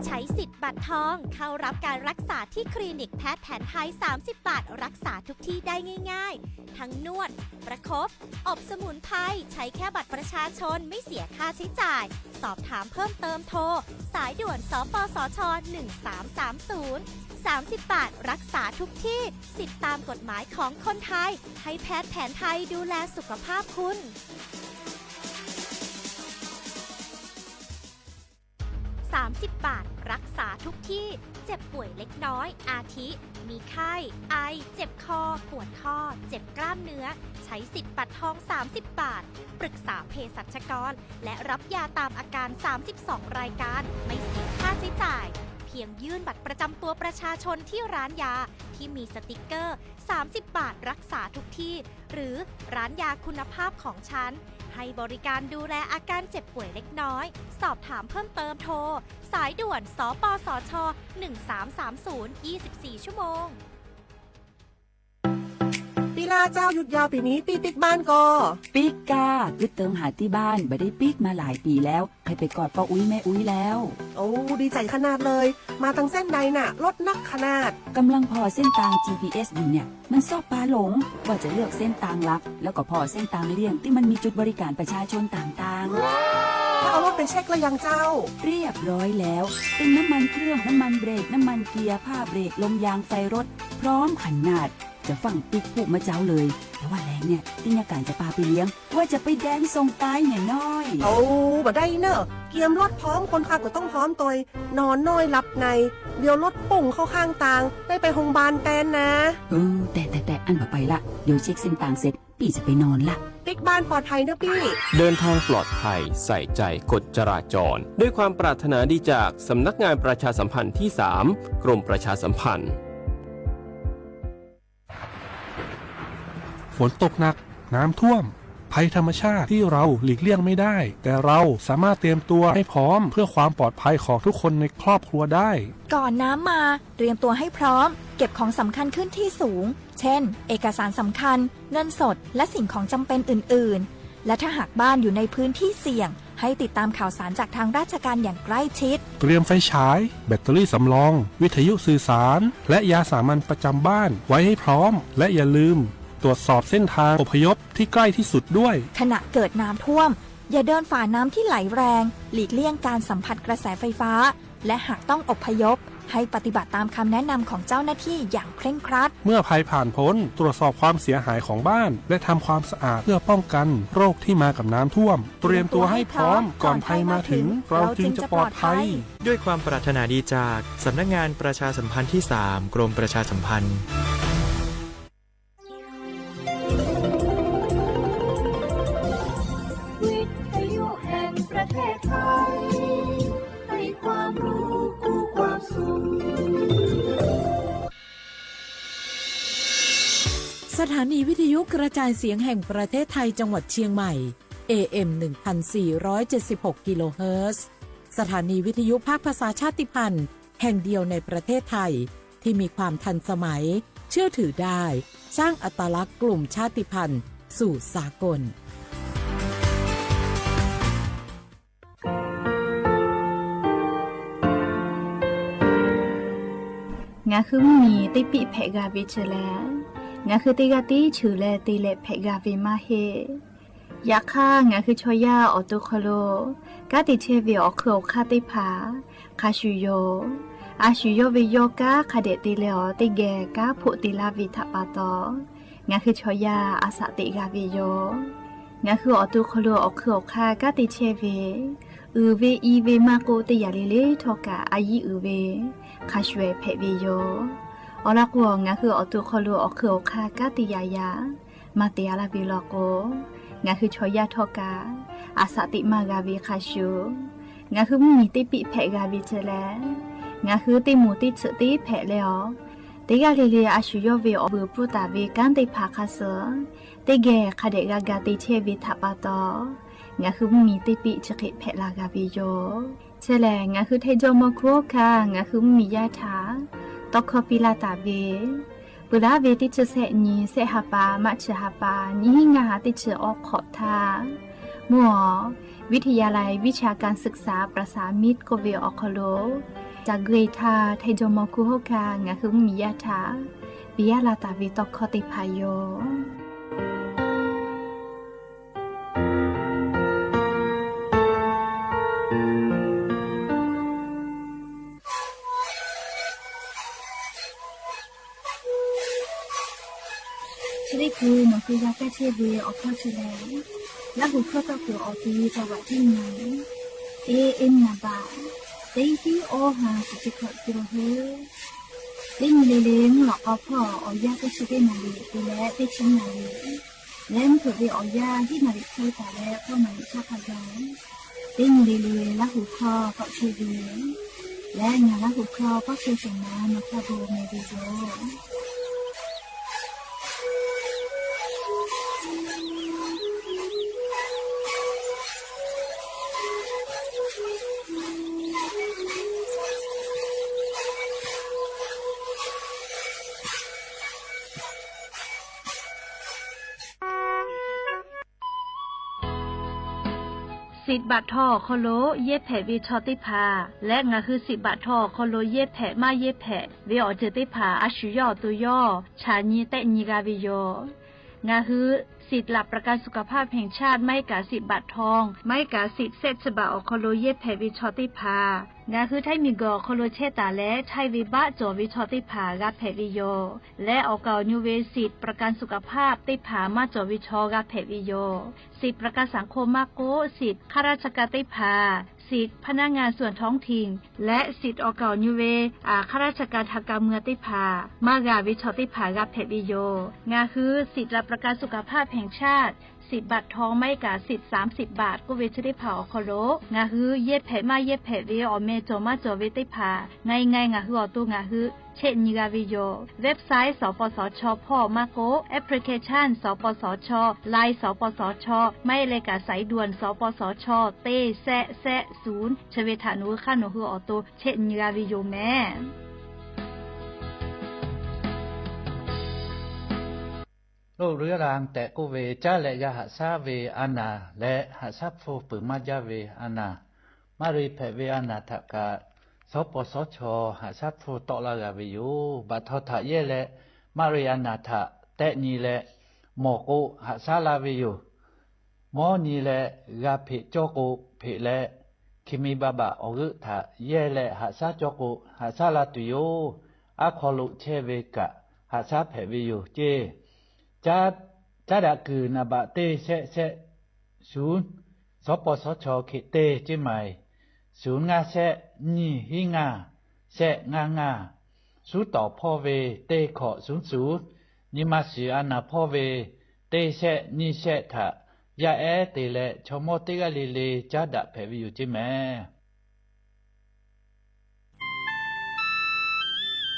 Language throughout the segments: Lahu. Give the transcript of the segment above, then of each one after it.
ใช้สิทธิ์บัตรทองเข้ารับการรักษาที่คลินิกแพทย์แผนไทย สามสิบบาท รักษาทุกที่ได้ง่ายๆ ทั้งนวด ประคบ อบสมุนไพร ใช้แค่บัตรประชาชน ไม่เสียค่าใช้จ่าย สอบถามเพิ่มเติมโทร สายด่วน สปสช หนึ่งสามสามศูนย์ สามสิบบาท รักษาทุกที่ สิทธิ์ตามกฎหมายของคนไทย ให้แพทย์แผนไทยดูแลสุขภาพคุณ สามสิบบาท รักษาทุกที่ เจ็บป่วยเล็กน้อย อาทิ มีไข้ ไอ เจ็บคอ ปวดข้อ เจ็บกล้ามเนื้อ ใช้สิทธิ์บัตรทอง สามสิบบาท ปรึกษาเภสัชกร และรับยาตามอาการ สามสิบสองรายการ ไม่เสียค่าใช้จ่าย เพียงยื่นบัตรประจำตัวประชาชนที่ร้านยาที่มีสติกเกอร์ สามสิบบาท รักษาทุกที่ หรือร้านยาคุณภาพของฉัน ให้บริการดูแลอาการเจ็บป่วยเล็กน้อย สอบถามเพิ่มเติมโทร สายด่วน สปสช หนึ่งสามสามศูนย์ ยี่สิบสี่ชั่วโมง ปีลาเจ้า หยุดยาวปีนี้ ปี้ปิ๊กบ้านก่อ ปิ๊กก้า กึ๊ดเติงหาตี้บ้าน บ่ได้ปิ๊กมาหลายปี๋แล้ว ใค่ไปกอดป้ออุ๊ยแม่อุ๊ยแล้ว โอ้ ดีใจ๋ขนาดเลย มาตังเส้นใดน่ะ รถนักขนาด ก่ำลังผ่อเส้นตาง จีพีเอส อยู่เนี่ย มันซอบปาหลง ว่าจะเลือกเส้นตางหลัก แล้วก็ผ่อเส้นตางเลี่ยงตี้มันมีจุดบริการประชาชนต่างๆ แล้วเอารถไปเช็คแล้วยังเจ้า เรียบร้อยแล้ว ตึงน้ำมันเครื่อง น้ำมันเบรก น้ำมันเกียร์ ผ้าเบรก ลมยาง ไฟรถ พร้อมขนาด จะฟั่งปิ๊กพูดเมื่อเจ๊าเลย แต่ว่าแลงเนี่ย ตี้ยาก๋านจะปาไปเลี้ยง ว่าจะไปแดนส่งตายเนี่ยน้อย โอ้ บ่ได้เน่อ เกียมรถพร้อม คนขับก็ต้องพร้อมตวย นอนน้อยหลับใน เดี๋ยวรถปุ่งเข้าข้างตาง ได้ไปโฮงพยาบาลแตนนะ เออ แต่ แต่ แต่ อั้นบ่ไปละ เดี๋ยวเช็คเส้นตางเสร็จ ปี้จะไปนอนละ ปิ๊กบ้านปลอดภัยเน่อปี้ เดินทางปลอดภัย ใส่ใจกฎจราจร ด้วยความปรารถนาดีจากสำนักงานประชาสัมพันธ์ที่สาม กรมประชาสัมพันธ์ ฝนตกหนัก น้ำท่วม ภัยธรรมชาติที่เราหลีกเลี่ยงไม่ได้ แต่เราสามารถเตรียมตัวให้พร้อมเพื่อความปลอดภัยของทุกคนในครอบครัวได้ ก่อนน้ำมา เตรียมตัวให้พร้อม เก็บของสำคัญขึ้นที่สูง เช่น เอกสารสำคัญ เงินสด และสิ่งของจำเป็นอื่นๆ และถ้าหากบ้านอยู่ในพื้นที่เสี่ยง ให้ติดตามข่าวสารจากทางราชการอย่างใกล้ชิด เตรียมไฟฉาย แบตเตอรี่สำรอง วิทยุสื่อสาร และยาสามัญประจำบ้านไว้ให้พร้อม และอย่าลืมตรวจสอบเส้นทางอพยพที่ใกล้ที่สุดด้วย ขณะเกิดน้ำท่วม อย่าเดินฝ่าน้ำที่ไหลแรง หลีกเลี่ยงการสัมผัสกระแสไฟฟ้า และหากต้องอพยพ ให้ปฏิบัติตามคำแนะนำของเจ้าหน้าที่อย่างเคร่งครัด เมื่อภัยผ่านพ้น ตรวจสอบความเสียหายของบ้าน และทำความสะอาดเพื่อป้องกันโรคที่มากับน้ำท่วม เตรียมตัวให้พร้อม ก่อนภัยมาถึง เราจึงจะปลอดภัย ด้วยความปรารถนาดีจากสำนักงานประชาสัมพันธ์ที่สาม กรมประชาสัมพันธ์ วิทยุแห่งประเทศไทย ให้ความรู้คู่ความสุข สถานีวิทยุกระจายเสียงแห่งประเทศไทยจังหวัดเชียงใหม่ เอเอ็ม หนึ่งพันสี่ร้อยเจ็ดสิบหก กิโลเฮิรตซ์ สถานีวิทยุภาคภาษาชาติพันธุ์แห่งเดียวในประเทศไทย ที่มีความทันสมัย เชื่อถือได้ สร้างอัตลักษณ์กลุ่มชาติพันธุ์สู่สากล Ngaˬ hui mvuhˇ miˬ teˇ piˆ hpehꞈ g'a ve chi lehˬ, ngaˬ hui teˇ g'aˇ tiˉ cheuˬ leh te leh hpehꞈ g'a ve maˇ heˆ. Yaꞈ hk'aˇ, ngaˬ hui chaw yaˇ awˬ to hk'aw lo kanˉ te chehˇ ve awˬ hk'eun awˬ hk'aˇ teˇ hpaˍ hk'a shuˍ yoˬ. A shuˍ yawˇ ve yawˇ kanˉ hk'a dehꞈ te leh awˬ teˇ geh kanˉ hpoˆ te laˇ ve htaꞈ pa taw, ngaˬ hui chaw yaˇ a shaꞈ teꞈ g'a ve yoˬ. Ngaˬ hui awˬ to hk'aw lo awˬ hk'eun awˬ hk'aˇ kanˉ te chehˇ ve, uiˍ ve i ve maˇ k'oˆ, teˇ yanˇ le le htawˇ kaꞈ a yiˉ uiˍ ve hk'a shuˍ ehˍ hpehꞈ ve yoˬ. Awˬ lawn k'o, ngaˬ hui awˬ to hk'aw lo awˬ hk'eun awˬ hk'aˇ kanˉ te yaꞈ yaꞈ maˇ te a laˇ ve law k'o, ngaˬ hui chaw yaˇ htawˇ kaꞈ a shaꞈ teꞈ maˇ g'a ve hk'a shuˍ, ngaˬ hui mvuhˇ miˬ teˇ piˆ hpehꞈ g'a ve chi lehˬ, ngaˬ hui teˇ moˍ teˇ tsuhꞈ teˇ hpehꞈ leh awˬ, teˇ g'aˇ le le a shuˍ yawˇ ve awˬ vuiˬ pfuhˇ taˍ ve kanˉ teˇ hpaˍ hk'a suh teˇ geh hk'a dehꞈ g'a ga te chehˇ ve htaꞈ pa taw, ngaˬ hui mvuhˇ miˬ teˇ piˆ chi hk'e hpehꞈ la g'a ve yoˬ. Chi lehˬ, ngaˬ hui hteˇ jawˇ mawˇ hkuˇ awˬ hkanˇ ngaˬ hui mvuhˇ miˬ yaˇ htaꞈ tawˇ hkawˇ piˇ laˇ taˍ ve, peuˬ laˇ ve teˇ chi sehˆ nyi sehˆ ha pa maˇ chi ha pa nyiˇ hinˉ ngaˇ ha teˇ chi awˬ hk'awꞈ htaˇ, မုၢ် วิทยาลัยวิชาการศึกษาประสานมิตร k'oˆ ve awˬ hk'aw lo, caˬ gui htaˇ hteˇ jawˇ mawˇ kuˇ hoˉ kaꞈ ngaˬ hui mvuhˇ miˬ yaˇ htaꞈ piˍ yaˇ la taˍ ve tawˇ hkawˇ teˇ hpaˍ yoˬ. Chi teˇ hkui nawˬ hui g'a kaˇ chehˇ ve awˬ hkawˇ chi lehˬ, Laˇhuˍ hkawˇ tawˆ kuiˬ awˬ ti caˇ vaꞈ tiˉ nyi, teˇ nyi naˍ baꞈ, teˇ tiˉ awˇ ha shiˍ chi hkawꞈ te la hui. Teˇ nyi le le mvuhˇ lawꞈ k'aw hpawˇ awˬ yanˇ teˇ chi teˇ naˍ riˍ te leh teˇ chi naˍ riˍ leh mvuhˇ hpeuꞈ ve awˬ yanˇ hiˉ naˍ riˍ hk'e taˍ leh k'awˇ naˍ riˍ caˇ hk'a gaˬ, teˇ nyi le le Laˇhuˍ hkawˇ tawˆ chehˇ ve leh ngaˬ Laˇhuˍ hkawˇ pawˆ chehˇ sheˍ ma nawˬ hk'a bon meh ve yoˬ. Siꞈ baꞈ htaw awˬ hk'aw lo yehˇ hpehꞈ ve chaw teˇ hpaˍ leh ngaˬ hui siꞈ baꞈ htaw awˬ hk'aw lo yehˇ hpehꞈ maˇ yehˇ hpehꞈ ve awˬ ceuˬ teˇ hpaˍ a shu yawˇ awˬ to yawˇ chaꞈ nyi tehˆ nyi g'a ve yoˬ. Ngaˬ hui สิทธิ์หลักประกันสุขภาพแห่งชาติ maˇ heˆ kaꞈ siꞈ baꞈ htaw, maˇ heˆ kaꞈ siꞈ sehˆ chi baꞈ awˬ hk'aw lo yehˇ hpehꞈ ve chaw teˇ hpaˍ, ngaˬ hui htaiˇ miˬguiˬ awˬ hk'aw lo chehˇ taˍ leh htaiˇ ve baˆ cawˬ ve chaw teˇ hpaˍ g'a hpehꞈ ve yoˬ. Leh awˬ kaˍ awˬ nyu ve siꞈ ประกันสุขภาพ teˇ hpaˍ maˇ cawˬ ve chaw g'a hpehꞈ ve yoˬ. Siꞈ ประกันสังคม maˇ k'oˆ, siꞈ ข้าราชการ teˇ hpaˍ, siꞈ พนักงานส่วนท้องถิ่น leh siꞈ awˬ kaˍ awˬ nyu ve ข้าราชการทางการเมือง teˇ hpaˍ maˇ g'a ve chaw teˇ hpaˍ g'a hpehꞈ ve yoˬ. Ngaˬ hui สิทธิ์หลักประกันสุขภาพแห่งชาติ siꞈ baꞈ htaw maˇ heˆ kaꞈ siꞈ สามสิบ baꞈ k'oˆ ve chi teˇ hpaˍ awˬ hk'aw lo ngaˬ hui yehˇ hpehꞈ maˇ yehˇ hpehꞈ ve awˬ meh cawˬ maˇ cawˬ ve teˇ hpaˍ ngaˬ ngaˬ ngaˬ hui awˬ to ngaˬ hui chehˆ nyi g'a ve yoˬ. Website สปสช hpawˇ maˇ k'oˆ, application สปสช, Line สปสช, maˇ heˆ leh kaꞈ สายด่วน สปสช teˇ sehˆ sehˆ ศูนย์ chi ve htaꞈ nawˬ hui hk'aˇ nawˬ hui awˬ to chehˆ nyi g'a ve yoˬ meh. Lo ru yaˇ la tehꞈ k'oˆ ve, caˉ leh g'a haꞈ shaˉ ve a naˍ leh haꞈ shaˉ hpfuhˇ peuˬ maˇ jaˇ ve a naˍ, maˇ ri hpehꞈ ve a naˍ htaꞈ kaꞈ สปสช haꞈ shaˉ hpfuhˇ tawˆ laˇ g'a ve yoˬ. Baꞈ htaw htaꞈ yehˇ leh maˇ ri a naˍ htaꞈ tehˆ nyi leh mawˬ k'o haꞈ shaˉ laˇ ve yoˬ. Mawˇ nyi leh g'a hpeꞈ cawˇ k'o hpeꞈ leh, hkiˬ mi ba baꞈ awˬ g'euˆ htaꞈ yehˇ leh haꞈ shaˉ cawˇ k'o haꞈ shaˉ la tuˬ yoˬ. Aˉ hk'aw lo chehˇ ve kaꞈ haꞈ shaˉ hpehꞈ ve yoˬ ceˇ. Caˉ daꞈ kuiˬ naˍ baꞈ teˇ shehˆ shehˆ ศูนย์, สปสช เขต teˇ เชียงใหม่ ศูนย์ ngaˇ shehˆ nyiˇ hiˉ ngaˇ shehˆ ngaˇ ngaˇ. Suˉ tawˍ hpawˇ ve teˇ hkawꞈ ศูนย์ ศูนย์, nyi ma shiˍ a naˍ hpawˇ ve teˇ shehˆ nyiˇ shehˆ htaꞈ yaˇ ehˉ te leh chaw mawˇ teˇ g'aˇ le le caˉ daꞈ hpehꞈ ve yoˬ ceˇ meh.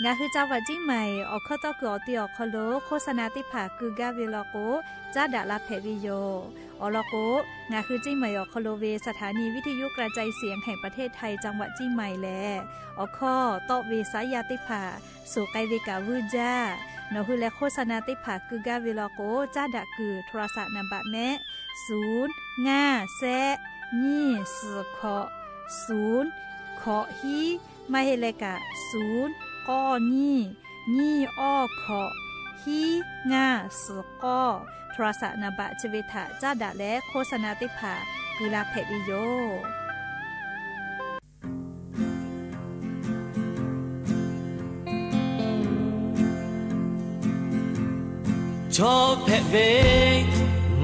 Ngaˬ hui จังหวัดเชียงใหม่ awˬ hkawˇ tawˆ kuiˬ awˬ ti awˬ hk'aw lo โฆษณา teˇ hpaˍ keu gaˇ ve law k'o, caˉ daꞈ la hpehꞈ ve yoˬ. Awˬ lawn k'o, ngaˬ hui เชียงใหม่ awˬ hk'aw lo ve สถานีวิทยุกระจายเสียงแห่งประเทศไทย จังหวัดเชียงใหม่ lehˬ, awˬ hkawˇ tawˆ ve saˉ yaˇ teˇ hpaˍ suhˍ k'ai ve kaꞈ vuiˇ jaˇ. Nawˬ hui leh โฆษณา teˇ hpaˍ keu gaˇ ve law k'o, caˉ daꞈ kuiˬ โทรศัพท์ naˍ baꞈ mehˆ ศูนย์ ngaˇ shehˆ nyiˇ suhˍ hkawꞈ ศูนย์ hkawꞈ hiˉ, maˇ heˆ leh kaꞈ ศูนย์ k'awˇ nyiˇ nyiˇ awˇ hkawꞈ hiˉ ngaˇ suhˍ k'awˇ โทรศัพท์ naˍ baꞈ chi ve htaꞈ caˉ daꞈ leh โฆษณา teˇ hpaˍ keu la hpehꞈ ve yoˬ. Chaw hpehꞈ ve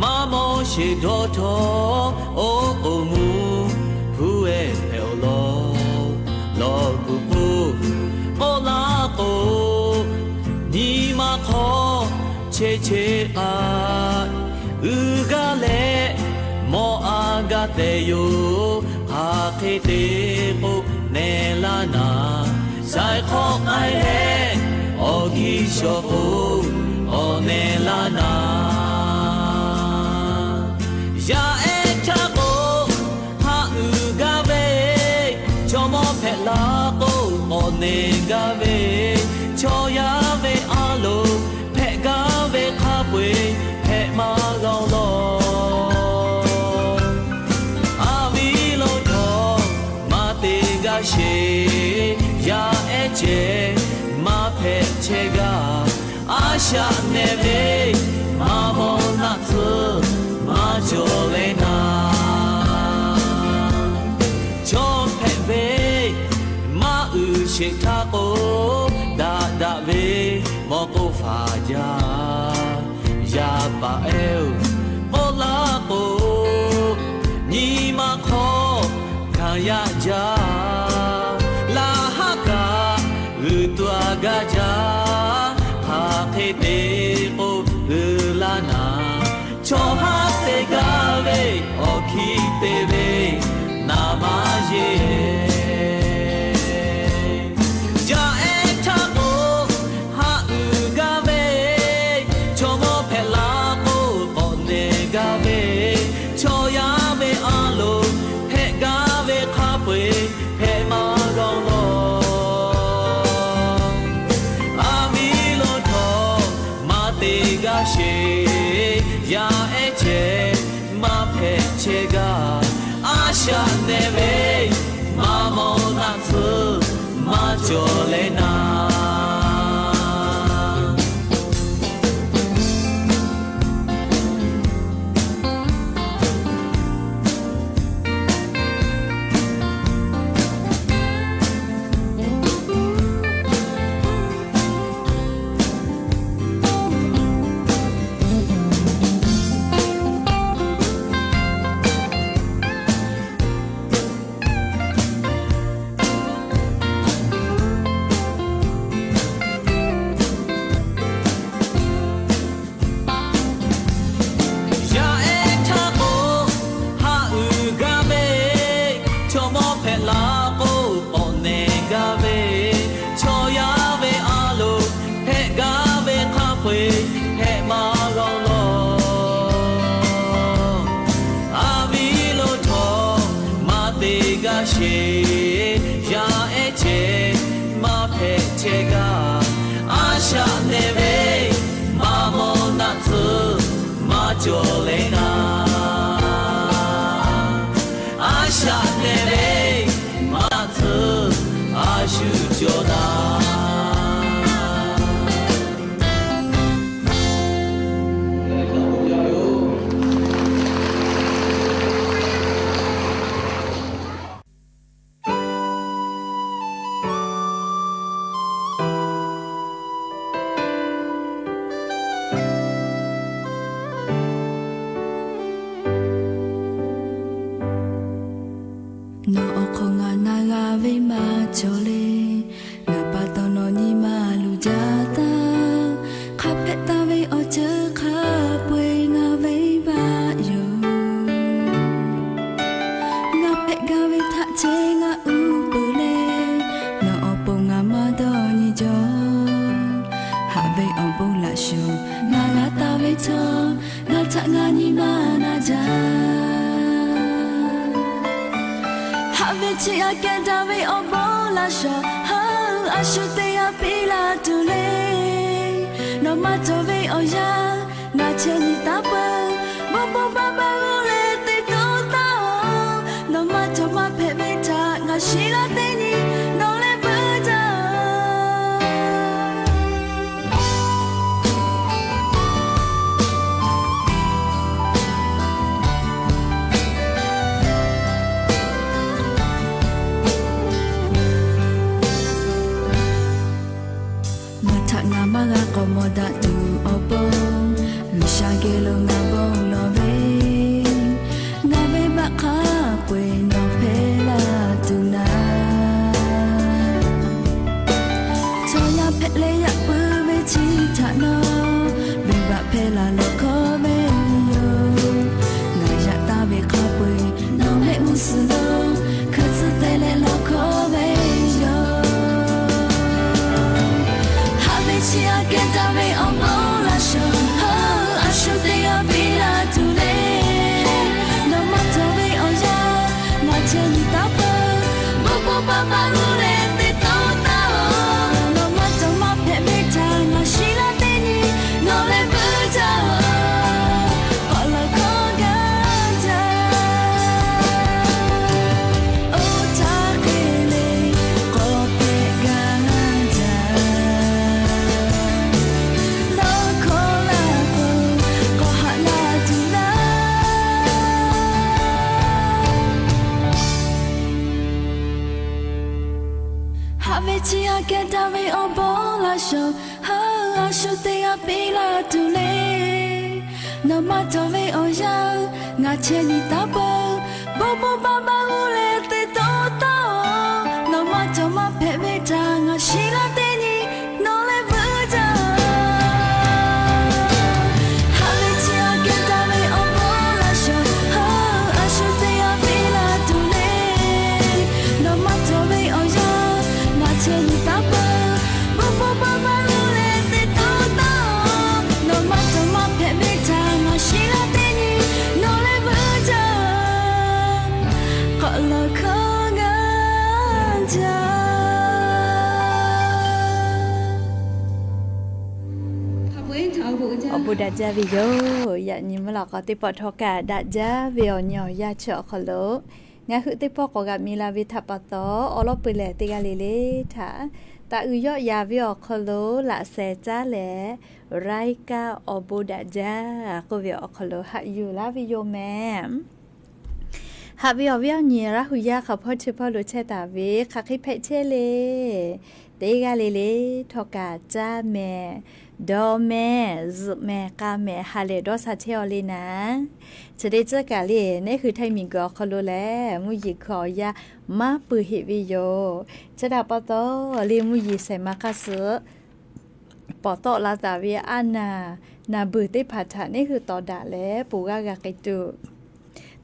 maˇ mawˇ sheˍ dawˇ htawˇ, oˉ k'oˍ mvuhˇ hpu ehˉ hpehꞈ awˬ lawn, lawˬ kuˬ k'oˆ k'awꞈ laˇ k'o, nyi ma hk'aw cheˇ cheˇ k'aꞈ uiˍ gaˇ leh, mawˇ a gaˇ tehꞈ yoˬ. Hk'aˬ hk'e te k'o, neh laˇ naˍ, shaiˍ hk'awꞈ k'ai leh, awˬ kiˇ shawˍ k'o, k'awꞈ neh laˇ naˍ. Yaˇ ehˉ htaˇ k'o, haꞈ uiˍ gaˇ ve, chaw mawˇ hpehꞈ la k'o, k'awꞈ neh gaˇ ve, chaw yaˇ ve a loˍ hpehꞈ gaˇ ve hk'a peu-eˬ hpehꞈ maˇ g'a-oˬ lawˬ. chehˇ gaˇ. A shaꞈ nehˬ ve maˇ mawˬ naˆ tsuhˇ maˇ cawˬ leh naˍ, chaw hpehꞈ ve maˇ uiˍ sheˍ htaˇ k'o, daꞈ daꞈ ve mawˬ k'oˆ faˍ jaˇ. Yaˇ paˍ ehˉ-oˬ, k'oˆ laˇ k'o, nyi ma hk'aw hkanˍ yaˇ jaˇ. Laˇ haˉ kaꞈ g'uiˬ tu a gaˇ jaˇ. Hk'aˬ hk'e te k'o, uiˍ laˇ naˍ, chaw haˉ te gaˇ ve awˬ hkiˇ te ve naˍ maˇ yeˬ. Yaˇ ehˉ htaˇ k'o, haꞈ uiˍ gaˇ ve, chaw mawˇ hpehꞈ la k'o, k'awꞈ nehˬ gaˇ ve, chaw yaˇ ve a loˍ hpehꞈ gaˇ ve hk'a peu-eˬ hpehꞈ maˇ g'a-oˬ law. A viˉ lo htawˇ maˇ te gaˇ sheˍ, yaˇ ehˉ ceh maˇ hpehꞈ chehˇ gaˇ. A shaꞈ nehˬ ve maˇ mawˬ naˆ tsuhˇ maˇ cawˬ leh naˍ. Yaˇ ehˉ htaˇ k'o, haꞈ uiˍ gaˇ ve, chaw mawˇ hpehꞈ la k'o, k'awꞈ nehˬ gaˇ ve, chaw yaˇ ve a loˍ hpehꞈ gaˇ ve hk'a peu-eˬ hpehꞈ maˇ g'a-oˬ law. A viˉ lo htawˇ maˇ te gaˇ sheˍ, yaˇ ehˉ ceh maˇ hpehꞈ chehˇ gaˇ. A shaꞈ nehˬ ve maˇ mawˬ naˆ tsuhˇ maˇ cawˬ leh naˍ. A shaꞈ nehˬ ve maˇ tsuhˇ a shu cawˬ naˍ. Nawˬ awˬ hk'aw ngaˬ na g'a ve maˇ cawˬ le. Ngaˬ pa taw nawˬ nyi ma luˬ jaˇ taˇ. Hk'a hpehꞈ taˍ ve awˬ ceuˬ hk'a peu-eˬ ngaˬ venˇ baˆ yoˬ. Ngaˬ hpehꞈ gaˇ ve htaꞈ ceh ngaˬ uˉ peunˍ leh, nawˬ awˬ pon ngaˬ maˇ dawˇ nyi jaw. Haꞈ ve awˬ bon laꞈ shawˍ ngaˬ g'a taˍ ve chaw, ngaˬ htaꞈ ngaˬ nyi ma na jaˇ. Haꞈ ve chi aꞈ kehˬ daꞈ ve awˬ bon laꞈ shawˍ, ha, a shu teˇ yanˇ piˇ la tuˬ le. Nawˬ maˇ cawˬ ve awˬ yanˇ, ngaˬ chehˇ nyi taˍ peuˬ. Bon bon ba ba g'uˇ leh te toˇ taˍ-oˬ. Nawˬ maˇ cawˬ maˇ hpehꞈ ve htaꞈ ngaˬ shiˍ laˇ teˇ nyi, nawˬ leh veuˇ jaˇ-oˬ. Ngaˬ htaꞈ ngaˬ maˇ g'a k'awꞈ mawˬ daꞈ tuˬ awˬ pon, G'uiˬsha geh lo ngaˬ bon lawˬ ve, ngaˬ venˇ baˆ hk'a peu-eˬ nawˬ hpehꞈ la tuˬ naˍ. Chaw yaˇ hpehꞈ leh yaꞈ puiˉ ve chi htaꞈ nawˬ, venˇ baˆ hpehꞈ la lawˬ hkawˇ ve yoˬ. Ngaˬ yaꞈ taˍ ve hk'a peu-eˬ nawˬ mehˆ g'uˇ suhˍ lo hkui tcuh te leh lawˬ hkawˇ ve yoˬ. Haꞈ ve chi aꞈ kehˬ daꞈ ve awˬ bon laꞈ shawˍ, ha, a shu teˇ yanˇ piˇ la tuˬ le. Nawˬ maˇ cawˬ ve awˬ yanˇ, ngaˬ chehˇ nyi taˍ peuˬ. Bon bon ba ba g'uˇ leh te toˇ taˍ-oˬ. Nawˬ maˇ cawˬ maˇ hpehꞈ ve htaꞈ ngaˬ shiˍ laˇ teˇ nyi, nawˬ leh veuˇ jaˇ-oˬ. Sha, ha, a shu teˇ g'aˇ piˇ la tuˬ le. Nawˬ maˇ cawˬ ve awˬ yanˇ, ngaˬ chehˇ nyi taˉ peuˬ. Bon bon ba ba uˉ leh te toˉ taˇ-oˬ. Nawˬ maˇ cawˬ maˇ hpehꞈ ve htaꞈ ngaˬ shiˍ laˇ teˇ nyi, nawˬ leh veuꞈ jaˇ. Haꞈ ve chi aꞈ kehˉ taˍ ve awˬ bon laꞈ shawˍ, ha, a shu teˇ g'aˇ piˇ la tuˬ le. Nawˬ maˇ cawˬ ve awˬ yanˇ, ngaˬ chehˇ nyi taˉ peuˬ. Bon bon ba ba uˉ leh te toˉ taˇ-oˬ. Nawˬ maˇ cawˬ maˇ hpehꞈ ve htaꞈ ngaˬ shiˍ laˇ teˇ nyi, nawˬ leh veuꞈ jaˇ. K'awꞈ lawˬ hkawˇ ngaˇ jaˇ. Awˬ bon daꞈ jaˇ ve yoˬ. Yaꞈ nyi mvuhˇ lawꞈ k'aw teˇ pawˆ htawˇ kaꞈ daꞈ jaˇ ve awˬ nyi awˬ yanˇ chi awˬ hk'aw lo, ngaˬ hui teˇ pawˆ k'awꞈ g'aꞈ mi la ve htaꞈ pa taw, awˬ lawn peuˬ lehˬ teˇ g'aˇ le le htaꞈ taˍ uiˍ yawˆ yaˍ ve awˬ hk'aw lo laꞈ sheh caˉ leh, รายการ awˬ bon daꞈ jaˇ k'oˆ ve awˬ hk'aw lo haꞈ yuˬ laˇ ve yoˬ mehˍ. Haꞈ ve awˬ viˉ awˬ nyi Laˇ hu yaˇ hk'a hpawˇ chi hpawˇ lo chehˇ taˍ ve hk'aˬ hk'e hpehꞈ chehˇ le. Teˇ g'aˇ le le htawˇ kaꞈ caˇ mehˍ, dawˇ mehˍ, zuhꞈ mehˍ, k'a mehˍ, ha lehˬ dawˇ sha chehˇ-aw le naˍ. Chi teˇ ceuˬ kaꞈ le, neˇ hui htaiˇ miˬguiˬ awˬ hk'aw lo lehˬ mvuhˇ yeˬ hkui awˬ yanˇ maˇ peuˬ heꞈ ve yoˬ. Chi htaꞈ pa taw le, mvuhˇ yeˬ shehˍ ma hk'aˇ suh pawˍ tawˆ la taˍ ve aˉ naˬ, naˬ beuˬ teˇ hpaˍ htaꞈ neˇ hui tawˍ daꞈ leh ponˬ g'aˇ g'a k'ai tuˬ,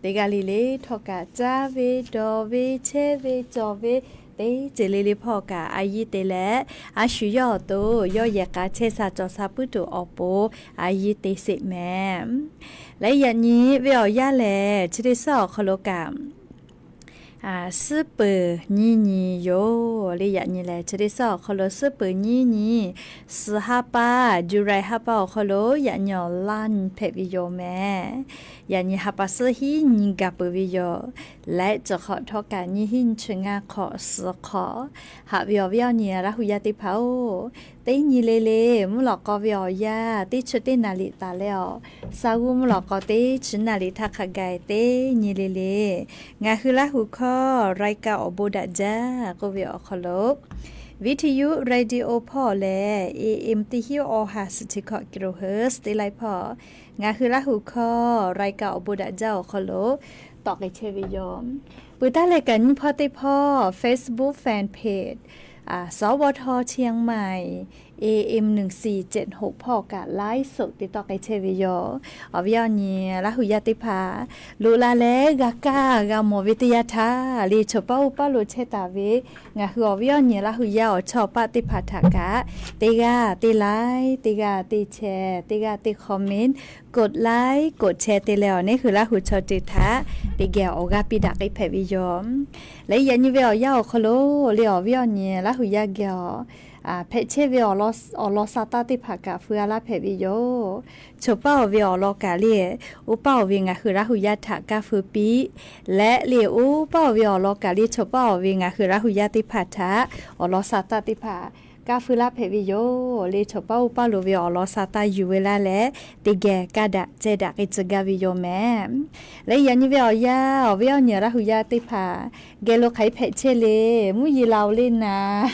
teˇ g'aˇ le le htawˇ kaꞈ caˇ ve, dawˬ ve, chehˇ ve, cawˬ ve, teˇ ceuˬ le le hpawˇ kaꞈ a yiˇ te leh, a shu yawˇ awˬ to yawˇ yehˬ k'a chehˇ sha cawˬ sha puiˉ tuˬ awˬ pon a yiˇ te sheˍ mehˍ. Leh yaꞈ nyi ve awˬ yanˇ lehˬ, chi teˇ suhˉ awˬ hk'aw lo kaꞈ suhˉ peuˍ nyiˇ nyi yoˬ le. Yaꞈ nyi lehˬ, chi teˇ suhˉ awˬ hk'aw lo suhˉ peuˍ nyiˇ nyi, suhˍ ha pa, July ha pa awˬ hk'aw lo yaꞈ nyi awˬ laˇ nyi hpehꞈ ve yoˬ mehˍ. Yaꞈ nyi ha pa suhˉ hiˉ nyi gaˬ peuˬ ve yoˬ. Leh cawˬ hk'awꞈ htawˇ kaꞈ nyiˇ hiˉ nyi chi ngaˇ hk'awꞈ suhˍ hk'awꞈ. Haꞈ ve awˬ viˉ awˬ nyi Laˇ hu yaˇ teˇ hpaˍ-oˬ, teˇ nyi le le mvuhˇ lawꞈ k'aw ve awˬ yanˇ teˇ chi teˇ naˍ liꞈ taˍ leh awˬ, sa g'uˇ mvuhˇ lawꞈ k'aw teˇ chi naˍ liꞈ htaˇ hk'a gaˬ teˇ nyi le le, ngaˬ hui Laˇ hu hkawˇ รายการ awˬ bon daꞈ jaˇ k'oˆ ve awˬ hk'aw lo, วิทยุ radio hpawˇ leh, A M teˇ hiˉ awˬ ha suhˍ chi hkawꞈ kilohertz teˇ laiˉ hpawˇ, ngaˬ hui Laˇ hu hkawˇ รายการ awˬ bon daꞈ jaˇ awˬ hk'aw lo tawˆ k'ai chehˇ ve yoˬ. Peuˬ taˉ leh kaꞈ nyiˇ hpawˇ teˇ hpawˇ Facebook fan page สวท เชียงใหม่ A M หนึ่งสี่เจ็ดหก hpawˇ kaꞈ ไลฟ์สด te tawˆ k'ai chehˇ ve yoˬ. Awˬ viˉ awˬ nyi Laˇ hu yaˇ teˇ hpaˍ, loꞈ la leh g'a kaˇ g'a mawˬ ve teˇ yanˇ htaˇ le, chaw paˇ oˇ paˇ lo chehˇ taˍ ve ngaˬ hui awˬ viˉ awˬ nyi Laˇ hu yaˇ awˬ chawˇ paˆ teˇ hpaˍ htaꞈ kaꞈ, teˇ g'aˇ teˇ like, teˇ g'aˇ teˇ share, teˇ g'aˇ teˇ comment, กดไลค์ กดแชร์ te leh awˬ neˇ hui Laˇ hu chaw ceuˬ htaꞈ teˇ geh awˬ g'aˇ piˇ daꞈ k'ai hpehꞈ ve yoˬ. Leh yaꞈ nyi ve awˬ yanˇ awˬ hk'aw lo le, awˬ viˉ awˬ nyi Laˇ hu yaˇ geh awˬ hpehꞈ chehˇ ve awˬ lawn sha taˇ teˇ hpaˍ kaꞈ feu a laˇ hpehꞈ ve yoˬ. Chaw paˇ awˬ ve awˬ lawn kaꞈ le, oˇ paˇ awˬ ve ngaˬ hui Laˇ hu yaˇ htaꞈ kaˇ feu piˇ leh le, oˇ paˇ awˬ ve awˬ lawn kaꞈ le, chaw paˇ awˬ ve ngaˬ hui Laˇ hu yaˇ teˇ hpaˍ htaꞈ awˬ lawn sha taˇ teˇ hpaˍ kaˇ feu laˇ hpehꞈ ve yoˬ le. Chaw paˇ oˇ paˇ lo ve awˬ lawn sha taˇ yuˬ ve laˇ leh, teˇ geh kaˇ daꞈ ceh daꞈ k'ai tcuh gaˇ ve yoˬ mehˍ. Leh yaꞈ nyi ve awˬ yanˇ awˬ viˉ awˬ nyi Laˇ hu yaˇ teˇ hpaˍ geh lo hk'aˬ hk'e hpehꞈ chehˇ le, mvuhˇ yeˬ laˬ-oˬ le naˍ.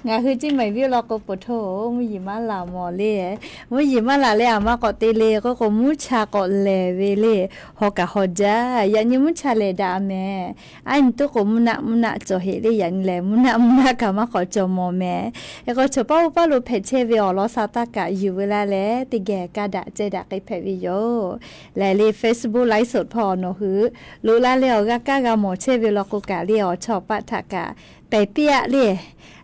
Ngaˬ hui ciˇ maˬ viˉ law k'o, poˬ htoˇ mvuhˇ yeˬ maˇ laˬ mawˬ le. Mvuhˇ yeˬ maˇ laˬ leh aˬ ma k'awꞈ te le k'oˆ k'o, mvuhˇ cha k'awꞈ lehˬ ve le. Haw kaꞈ haw jaˇ. Yaꞈ nyi mvuhˇ cha lehˬ daꞈ mehˍ. Aˉ nyi tuˉ k'o, mvuhˇ naˆ mvuhˇ naˆ cawˬ heꞈ le. Yaꞈ nyi lehˬ, mvuhˇ naˆ mvuhˇ naˆ kaꞈ maˇ k'awꞈ cawˬ mawˬ mehˍ. Hk'e k'o, chaw paˇ oˇ paˇ lo hpehꞈ chehˇ ve awˬ lawn sha taˇ kaꞈ yuˬ ve laˇ leh, teˇ geh kaˇ daꞈ ceh daꞈ k'ai hpehꞈ ve yoˬ. Lehˬ le, Facebook ไลฟ์สด hpawˇ nawˬ hui loꞈ la leh awˬ g'a kaˇ g'a mawˬ chehˇ ve law k'o kaꞈ le, awˬ chawˇ paˆ htaꞈ kaꞈ pehˬ piˇ-aˆ le.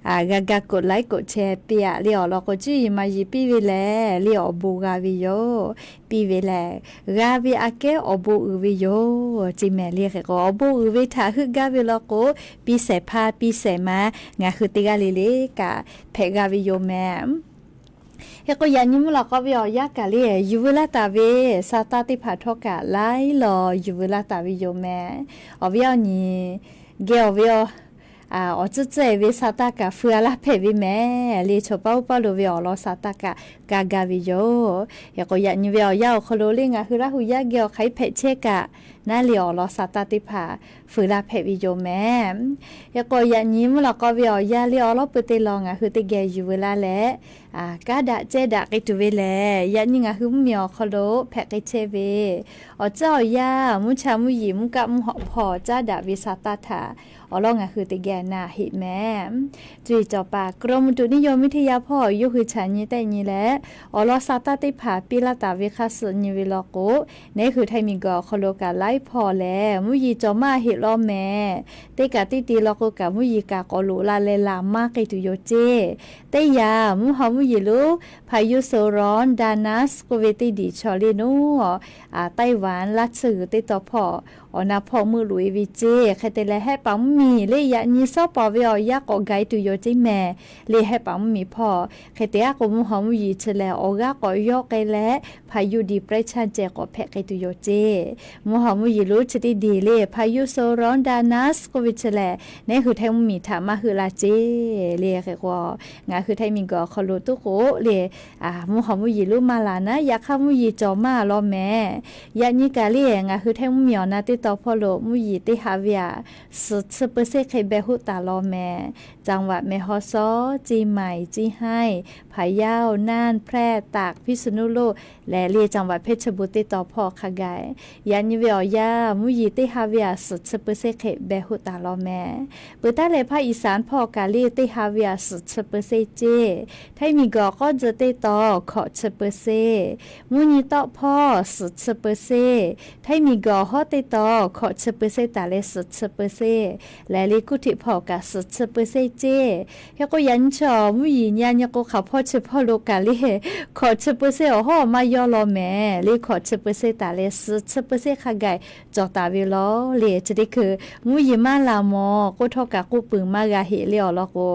G'a ga กดไลค์ กดแชร์ piˇ-aˆ le. Awˬ lawn k'o, cuˇ yiˍ ma yiˍ piˇ ve lehˬ le, awˬ bon g'a ve yoˬ. Piˇ ve lehˬ, g'a ve aꞈ kehˉ awˬ bon uiˍ ve yoˬ. Ceˇ mehˍ le. Hk'e k'o, awˬ bon uiˍ ve htaꞈ heuˆ gaˇ ve law k'o, piˇ shehˍ hpaˇ piˇ shehˍ ma ngaˬ hui teˇ g'aˇ le le kaꞈ hpehꞈ g'a ve yoˬ mehˍ. Hk'e k'o, yaꞈ nyi mvuhˇ lawꞈ k'aw ve awˬ yanˇ kaꞈ le, yuˬ veu laˇ taˍ ve sha taˇ teˇ hpaˍ htawˇ kaꞈ laiˉ law yuˬ veu laˇ taˍ ve yoˬ mehˍ. Awˬ viˉ awˬ nyi geh awˬ ve awˬ awˬ tcuhˇ tcuhˇ-e ve sa taˇ kaꞈ feu-a laˇ hpehꞈ ve mehˍ le. Chaw paˇ oˇ paˇ lo ve awˬ lawn sa taˇ kaꞈ ka ga ve yoˬ. Hk'e k'o, yaꞈ nyi ve awˬ yanˇ awˬ hk'aw lo le ngaˬ hui Laˇ hu yaˇ geh awˬ hk'aˬ hk'e hpehꞈ chehˇ kaꞈ, naˉ le awˬ lawn sa taˇ teˇ hpaˍ feu laˇ hpehꞈ ve yoˬ mehˍ. Hk'e k'o, yaꞈ nyi mvuhˇ lawꞈ k'aw ve awˬ yanˇ le awˬ lawˉ pui teˇ lawn ngaˬ hui teˇ geh yuˬ veu laˇ leh, kanˉ daꞈ cehˇ daꞈ k'ai tuˬ ve lehˬ, yaꞈ nyi ngaˬ hui mvuhˇmiˬ awˬ hk'aw lo hpehꞈ k'ai chehˇ ve awˬ tcuhˉ awˬ yanˇ, mvuhˇ cha mvuhˇ yeˬ mvuhˇ kaˆ mvuhˇ hawꞈ hpawˇ caˉ daꞈ ve sa taˇ htaꞈ awˬ lawn ngaˬ hui teˇ geh na heꞈ mehˍ. Cuˇ yiˍ cawˬ paˍ กรมอุตุนิยมวิทยา hpawˇ yawˇ hui chaꞈ nyi tehˆ nyi leh, awˬ lawn sa taˇ teˇ hpaˍ piˇ laˇ taˍ ve hk'aˇ suh nyi ve law k'o, neˉ hui Htaiˇ miˬguiˬ awˬ hk'aw lo kaꞈ laiˉ hpawˇ lehˬ, mvuhˇ yeˬ cawˬ maˇ heˆ law mehˍ. Teˇ kaꞈ teˇ ti law k'o kaꞈ mvuhˇ yeˬ kaꞈ k'awꞈ loꞈ la leh laˬ maˇ k'ai tuˬ yoˬ ceˇ. Teˇ yanˇ, mvuhˇ haw mvuhˇ yeˬ lonˉ พายุโซนร้อนดานัส k'oˆ ve teˇ diˬ chaw le naˉ, Taiwan laˇ tsuhˇ g'uiˬ teˇ taw hpawˇ awˬ na hpawˇ meuˆ loꞈ-e ve ceˇ. Hk'e te leh, hehˆ paˍ mvuhˇmiˬ le yaꞈ nyi suhˉ paˍ ve awˬ yanˇ k'awꞈ gaˬ-e tuˬ yoˬ ceˇ mehˍ le. Hehˆ paˍ mvuhˇmiˬ hpawˇ hk'e te aˉ k'o, mvuhˇ haw mvuhˇ yeˬ chi lehˬ awˬ g'aˇ k'awꞈ yawˇ k'ai leh, พายุดีเปรสชัน ceh k'awꞈ hpehꞈ k'ai tuˬ yoˬ ceˇ. Mvuhˇ haw mvuhˇ yeˬ lonˉ chi teˇ diˬ le พายุโซนร้อนดานัส k'oˆ ve chi lehˬ, neˉ hui Htaiˇ mvuhˇmiˬ htaꞈ maˇ heuˆ la ceˇ le. Hk'e k'o, ngaˬ hui Htaiˇ miˬguiˬ awˬ hk'aw lo tuˉ k'o le, mvuhˇ haw mvuhˇ yeˬ lonˉ maˇ laˬ naˉ, yaꞈ hk'aˇ mvuhˇ yeˬ cawˬ maˇ law mehˍ. Yaꞈ nyi kaꞈ le ngaˬ hui Htaiˇ mvuhˇmiˬ awˬ na teˇ taw hpawˇ lo mvuhˇ yeˬ teˇ ha ve aꞈ suhˍ chi เปอร์เซ็นต์ hk'e beh hoˆ taˍ law mehˍ. จังหวัดแม่ฮ่องสอน เชียงใหม่ เชียงราย พะเยา น่าน แพร่ ตาก พิษณุโลก leh le จังหวัดเพชรบูรณ์ teˇ taw hpawˇ hk'a gaˬ, yaꞈ nyi ve awˬ yanˇ mvuhˇ yeˬ teˇ ha ve aꞈ suhˍ chi เปอร์เซ็นต์ hk'e beh hoˆ taˍ law mehˍ. Peuˬ taˉ leh ภาคอีสาน hpawˇ kaꞈ le teˇ ha ve aꞈ suhˍ chi เปอร์เซ็นต์ ceˇ. Htaiˇ miˬguiˬ awˬ k'awˇ tzuh teˇ taw hkawꞈ chi เปอร์เซ็นต์, mvuhˇ nyi tawˆ hpawˇ suhˍ chi เปอร์เซ็นต์, Htaiˇ miˬguiˬ awˬ hawˉ teˇ taw hkawꞈ chi เปอร์เซ็นต์ taˍ leh suhˍ chi เปอร์เซ็นต์ leh le kuˇ htiꞈ hpawˇ kaꞈ suhˍ chi เปอร์เซ็นต์ ceˇ. Hk'e k'o, yaꞈ nyi chaw mvuhˇ yeˬ nyi a nyi k'o, hk'aˬ hpawˇ chi hpawˇ lo kaꞈ le hkawꞈ chi เปอร์เซ็นต์ awˬ hawˉ maˇ yawˇ law mehˍ. Le hkawꞈ chi เปอร์เซ็นต์ taˍ leh suhˍ chi เปอร์เซ็นต์ hk'a gaˬ cawˬ taˍ ve law le. Chi teˇ hkui mvuhˇ yeˬ maˇ laˬ mawˬ k'oˆ htawˇ kaꞈ k'oˆ peuˬ maˇ g'a heˆ le awˬ lawn k'o,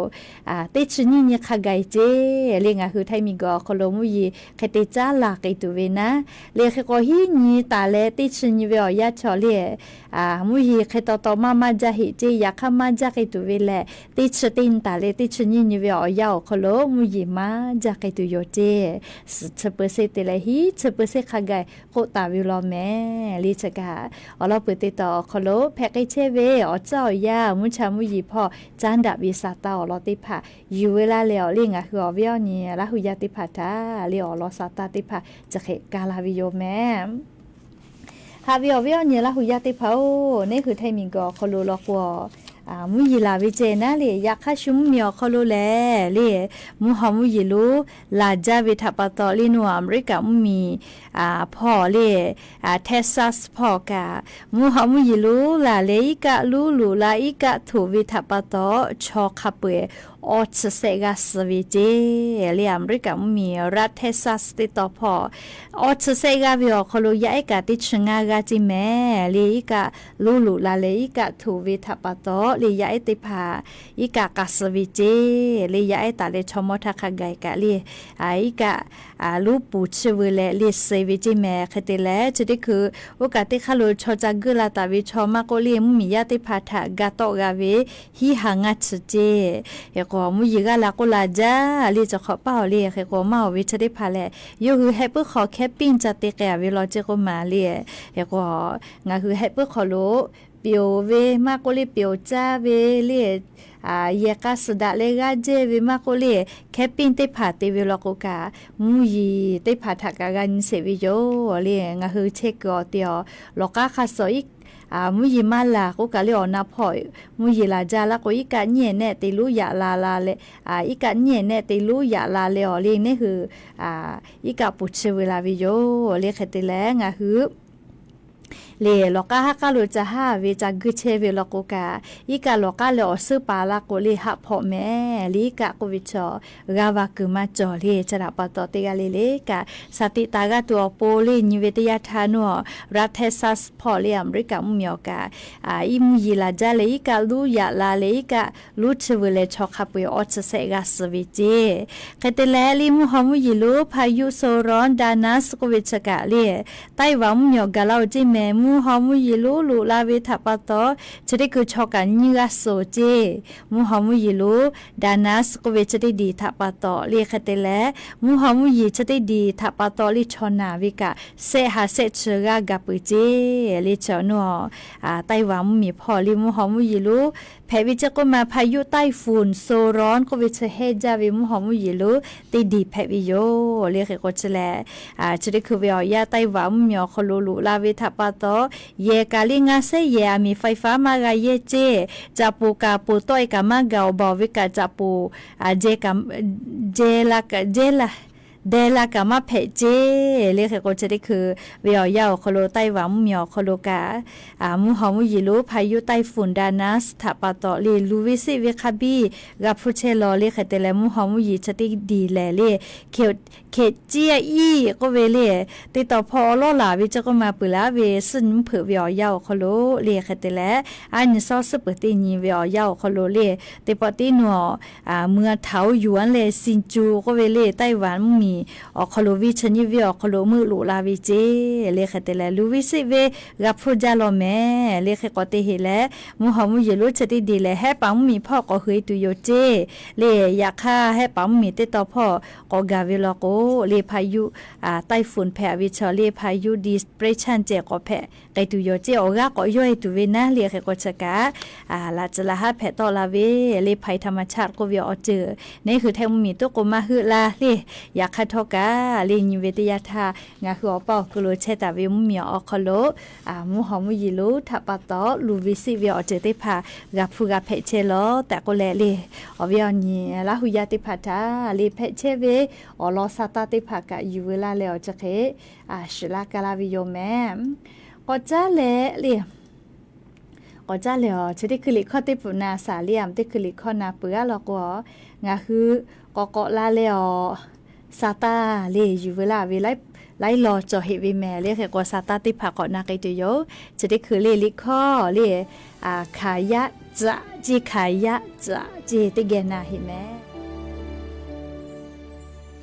teˇ chi nyiˇ nyi hk'a gaˬ ceˇ le ngaˬ hui Htaiˇ miˬguiˬ awˬ hk'aw lo mvuhˇ yeˬ hk'e te caˉ laˬ k'ai tuˬ ve naˉ. Le hk'e k'o, hiˉ nyi taˍ leh teˇ chi nyi ve awˬ yanˇ chaw le mvuhˇ yeˬ hk'e taw taw maˇ maˇ jaˇ heˆ ceˇ. Yaꞈ hk'aˇ maˇ jaˇ k'ai tuˬ ve lehˬ, teˇ chi teˇ nyi taˍ leh teˇ chi nyiˇ nyi ve awˬ yanˇ awˬ hk'aw lo mvuhˇ yeˬ maˇ jaˇ k'ai tuˬ yoˬ ceˇ. Suhˍ chi เปอร์เซ็นต์ te leh hiˉ chi เปอร์เซ็นต์ hk'a gaˬ k'oˆ taˍ ve law mehˍ. Le chi kaꞈ, awˬ lawn peuˬ teˇ taw awˬ hk'aw lo hpehꞈ k'ai chehˇ ve awˬ tcuhˉ awˬ yanˇ, mvuhˇ cha mvuhˇ yeˬ hpawˇ caˉ daꞈ ve sa taˇ awˬ lawn teˇ hpaˍ yuˬ ve laˇ leh awˬ le ngaˬ hui awˬ viˉ awˬ nyi Laˇ hu yaˇ teˇ hpaˍ htaꞈ le awˬ lawn sa taˇ teˇ hpaˍ chi hk'e ka la ve yoˬ mehˍ. Haꞈ ve awˬ viˉ awˬ nyi Laˇ hu yaˇ teˇ hpaˍ-oˬ, neˉ hui Htaiˇ miˬguiˬ awˬ hk'aw lo law k'o, mvuhˇ yeˬ laˬ ve ceh naˉ le. Yaꞈ hk'aˇ shu mvuhˇmiˬ awˬ hk'aw lo lehˬ le, mvuhˇ haw mvuhˇ yeˬ lonˉ laˬ jaˇ ve htaꞈ pa taw le naˉ, Aˍmeˍriˆkaꞈ mvuhˇmiˬ hpawˇ le, Texas hpawˇ kaꞈ, mvuhˇ haw mvuhˇ yeˬ lonˉ laˬ leh iˉ kaˆ luˉ loꞈ la iˉ kaˆ htoꞈ ve htaꞈ pa taw, chaw hk'a peu-eˬ awˇ chi sehˆ g'aˇ suh ve ceˇ le. Aˍmeˍriˆkaꞈ mvuhˇmiˬ รัฐ Texas teˇ taw hpawˇ awˇ chi sehˆ g'aˇ ve awˬ hk'aw lo yaˇ ehˉ kaꞈ teˇ chi ngaˇ g'aˇ ceˇ mehˍ le. Iˉ kaˆ luˉ loꞈ la leh iˉ kaˆ htoꞈ ve htaꞈ pa taw le, yaˇ ehˉ teˇ hpaˍ iˉ kaˆ k'a suh ve ceˇ le. Yaˇ ehˉ taˍ leh chaw mawˇ htaˇ hk'a gaˬ kaꞈ le, iˉ kaˆ luˉ puˍ chi veu leh le suh ve ceˇ mehˍ. Hk'e te leh chi teˇ hkui oˇ kaꞈ teˇ hk'aˇ lo chaw ca guˇ la taˍ ve chaw maˇ k'oˆ le, mvuhˇmiˬ yaˇ teˇ hpaˍ htaꞈ ga tawˆ g'a ve hiˉ ha ngaˇ chi ceˇ. Hk'e k'o, mvuhˇ yeˬ g'aˇ la k'oˆ la jaˇ le, cawˬ hk'awꞈ paˇ awˬ le. Hk'e k'o, maˇ awˬ ve chi teˇ hpaˍ lehˬ, yawˇ hui heh puiˉ hk'aw แคมปิ้ง ca te k'ai-a ve law ceˇ k'oˆ maˍ le. Hk'e k'o, ngaˬ hui heh puiˉ hk'aw lo peˍ-oˬ ve maˇ k'oˆ le, peˍ-oˬ caˇ ve le, yehˬ k'a suhˍ daꞈ leh g'aˇ jehˇ ve maˇ k'oˆ le, แคมปิ้ง teˇ hpaˍ te ve law k'o kaꞈ, mvuhˇ yeˬ teˇ hpaˍ htaꞈ kaꞈ g'a nyi sheˍ ve yoˬ le. Ngaˬ hui chehˇ kuiˬ awˬ te awˬ lawˬ k'aˉ hk'a suh mvuhˇ yeˬ maˇ laˬ k'oˆ kaꞈ le, awˬ na hpawˇ mvuhˇ yeˬ laˬ jaˇ laˇ k'o, iˉ kaˆ nyiˇ ehˍ nehˆ te luˉ yaꞈ la la leh, iˉ kaˆ nyiˇ ehˍ nehˆ te luˉ yaꞈ la leh awˬ le neˉ hui iˉ kaˆ puˍ chi veu la ve yoˬ le. Hk'e te leh ngaˬ hui le lawˬ k'aˉ haˉ k'aˉ lo ca haˉ ve ca guˇ chehˇ ve law k'o kaꞈ, iˉ kaˆ lawˬ k'aˉ leh awˬ suhˉ paˍ la k'o le haˆ hpawꞈ mehˍ le. Iˉ kaˆ k'oˆ ve chaw g'a va kuiˬ maˇ cawˬ le. Chi htaꞈ pa taw teˇ g'aˇ le le kaꞈ, shaˍ tiꞈ taˍ g'a tuˬ awˬ pon le nyi ve teˇ yanˇ htaˇ naˉ, รัฐ Texas hpawˇ le Aˍmeˍriˆkaꞈ mvuhˇmiˬ awˬ kaꞈ, iˉ mvuhˇ yeˬ laˬ jaˇ leh iˉ kaˆ luˉ yaꞈ la leh iˉ kaˆ luˉ chi veu leh chaw hk'a peu-eˬ awˇ chi sehˆ g'aˇ suh ve ceˇ. Hk'e te leh le mvuhˇ haw mvuhˇ yeˬ lonˉ พายุโซนร้อนดานัส k'oˆ ve chi kaꞈ le, Taiwan mvuhˇmiˬ awˬ gaˬ la-oˬ ceˇ mehˍ. Mvuhˇ haw mvuhˇ yeˬ lonˉ loꞈ la ve htaꞈ pa taw, chi teˇ hkui chaw kaꞈ nyiˇ g'aˇ suhˍ ceˇ. Mvuhˇ haw mvuhˇ yeˬ lonˉ Danas k'oˆ ve chi teˇ diˬ htaꞈ pa taw le hk'e te leh, mvuhˇ haw mvuhˇ yeˬ chi teˇ diˬ htaꞈ pa taw le chaw naˬ ve kaꞈ shehˆ ha shehˆ chi g'aˇ gaˬ peuˬ ceˇ. Le chi awˬ nuˇ a, Taiˇ vaꞈ mvuhˇ miˬ hpawˇ le mvuhˇ haw mvuhˇ yeˬ lonˉ hpehꞈ ve ceˇ k'oˆ ma, พายุไต้ฝุ่นโซรอน k'oˆ ve chi hehnˇ jaˇ ve mvuhˇ haw mvuhˇ yeˬ lonˉ teˇ diˬ hpehꞈ ve yoˬ. Le hk'e k'o chi lehˬ, chi teˇ hkui ve awˬ yanˇ Taiˇ vaꞈ mvuhˇ miˬ awˬ hk'aw lo loꞈ la ve htaꞈ pa taw, yehˬ kaꞈ le ngaˇ shehˉ yehˬ aˬ miˍ ไฟฟ้า maˇ g'a yehˇ ceˇ. Caꞈ poˬ kaꞈ poˬ tawˆ e kaꞈ maˇ gaˬ awˬ baˬ awˬ ve kaꞈ caꞈ poˬ jehˇ la, deh la kaꞈ maˇ hpehꞈ ceˇ. Le hk'e k'o chi teˇ hkui ve awˬ yanˇ awˬ hk'aw lo Taiˇ vaꞈ mvuhˇ miˬ awˬ hk'aw lo kaꞈ, mvuhˇ haw mvuhˇ yeˬ lonˉ พายุไต้ฝุ่น Danas htaꞈ pa taw le luˬ ve seˆ ve hk'a biˇ g'a hpuˇ chehˇ law. Le hk'e te leh mvuhˇ haw mvuhˇ yeˬ chi teˇ diˬ lehˬ le, hkehꞈ ciˇ a iˉ k'oˆ ve le, teˇ taw hpawˇ awˉ lawˉ laˬ ve ceˇ k'oˆ ma peuˬ laˇ ve suhˉ nyi mvuhˇ hpeuꞈ ve awˬ yanˇ awˬ hk'aw lo le hk'e te leh, aˉ nyi shawˉ suhˉ peuˬ teˇ nyi ve awˬ yanˇ awˬ hk'aw lo le, teˇ pawˆ tiˉ nuˬ a, เมืองเถาหยวน leh ซินจู k'oˆ ve le, Taiˇ vaꞈ mvuhˇ miˬ awˬ hk'aw lo venˇ chi nyiˇ venˇ awˬ hk'aw lo meuˆ loꞈ la ve ceˇ. Le hk'e te leh luˬ ve seˆ ve g'a hpuˇ jaˇ law mehˍ. Le hk'e k'o te heˆ leh, mvuhˇ haw mvuhˇ yeˬ lonˉ chi teˇ diˬ lehˬ, Hehˉ paˍ mvuhˇ miˬ hpawˇ k'awꞈ hui e tuˬ yoˬ ceˇ. Le yaꞈ hk'aˇ Hehˉ paˍ mvuhˇ miˬ teˇ taw hpawˇ k'awꞈ gaˬ ve law k'o, le พายุ Taiˇ funˍ hpehꞈ ve chaw le พายุ depression ceh k'awꞈ hpehꞈ k'ai tuˬ yoˬ ceˇ. Awˬ g'aˇ k'awꞈ yawˇ e tuˬ ve naˉ le hk'e k'o chi kaꞈ, laꞈ tcuh laꞈ haˉ hpehꞈ tawˆ la ve le ภัยธรรมชาติ k'oˆ ve awˬ ceuˬ neˉ hui htaˇ mvuhˇ miˬ toˉ k'o maˇ heuˆ la le. Yaꞈ hk'aˇ htawˇ kaꞈ le nyi ve teˇ yanˇ htaˇ ngaˬ hui awˬ paˇ awˬ hk'aw lo chehˇ taˍ ve mvuhˇ miˬ awˬ hk'aw lo mvuhˇ haw mvuhˇ yeˬ lonˉ htaꞈ pa taw luˬ ve seˆ ve awˬ ceuˬ teˇ hpaˍ g'a hpuˇ g'a hpehꞈ chehˇ law tehꞈ k'oˆ leh le, awˬ viˉ awˬ nyi Laˇ hu yaˇ teˇ hpaˍ htaꞈ le hpehꞈ chehˇ ve awˬ lawn sa taˇ teˇ hpaˍ kaꞈ yuˬ veu laˇ leh awˬ chi hk'e shiˍ laˇ ka laˇ ve yoˬ mehˍ. K'awꞈ caˉ leh le, k'awꞈ caˉ leh awˬ chi teˇ hkui liꞈ hkawˇ teˇ peuˬ na shaˍ le, aˬ teˇ hkui liꞈ hkawˇ na peuˬ g'aˇ law k'o, ngaˬ hui k'awꞈ k'awꞈ la leh awˬ sa taˇ le yuˬ veu laˇ ve laiˉ law cawˬ heˆ ve mehˍ. Le hk'e k'o sa taˇ teˇ hpaˍ k'awꞈ na k'ai tuˬ yoˬ. Chi teˇ hkui le liꞈ hkawˇ le, hkanˍ yaˇ tcuhꞈ ceˇ, hkanˍ yaˇ tcuhꞈ ceˇ teˇ geh na heˆ mehˍ.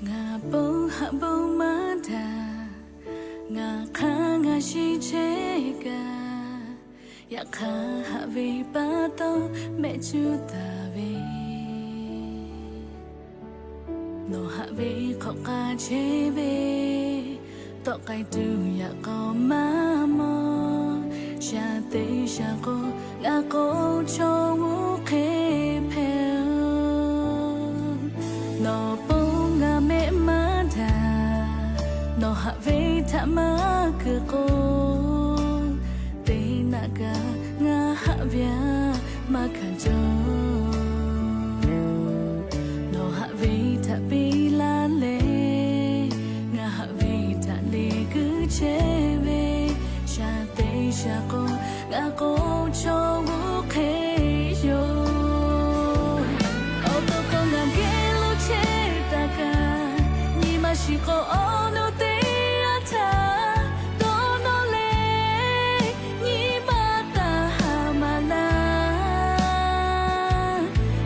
Ngaˬ bon haꞈ bon maˇ htaꞈ ngaˬ hk'aˇ ngaˬ shiˍ chehˇ kaꞈ, yaꞈ hk'aˇ haꞈ ve pa taw mehˆ cuˇ taˍ ve, nawˬ haꞈ ve hk'awꞈ k'aˇ chehˇ ve, tawˆ k'ai tuˬ yaꞈ k'aw maˇ mawˬ. Shaˍ teˇ shaˍ k'o, ngaˬ k'o chaw oˇ hk'e hpehꞈ-oˬ. Nawˬ pon ngaˬ mehˆ maˇ htaꞈ, nawˬ haꞈ ve htaꞈ maˇ kuiˬ k'o, teˇ naˆ kaꞈ ngaˬ haꞈ ve aꞈ maˇ hkanˍ jaw. Nawˬ haꞈ ve htaꞈ piˇ laˇ leh, ngaˬ haꞈ ve htaꞈ le kuiˬ chehˇ ve, shaˍ teˇ shaˍ k'o, ngaˬ k'o chaw oˇ hk'e yoˬ. Awˬ to k'o ngaˬ geh lo chehˇ taˍ kaꞈ, nyi ma shiˍ k'o awˬ nu teˇ yanˇ htaˇ dawˇ nawˇ leh, nyi ma taˍ haˍ maˍ laˇ.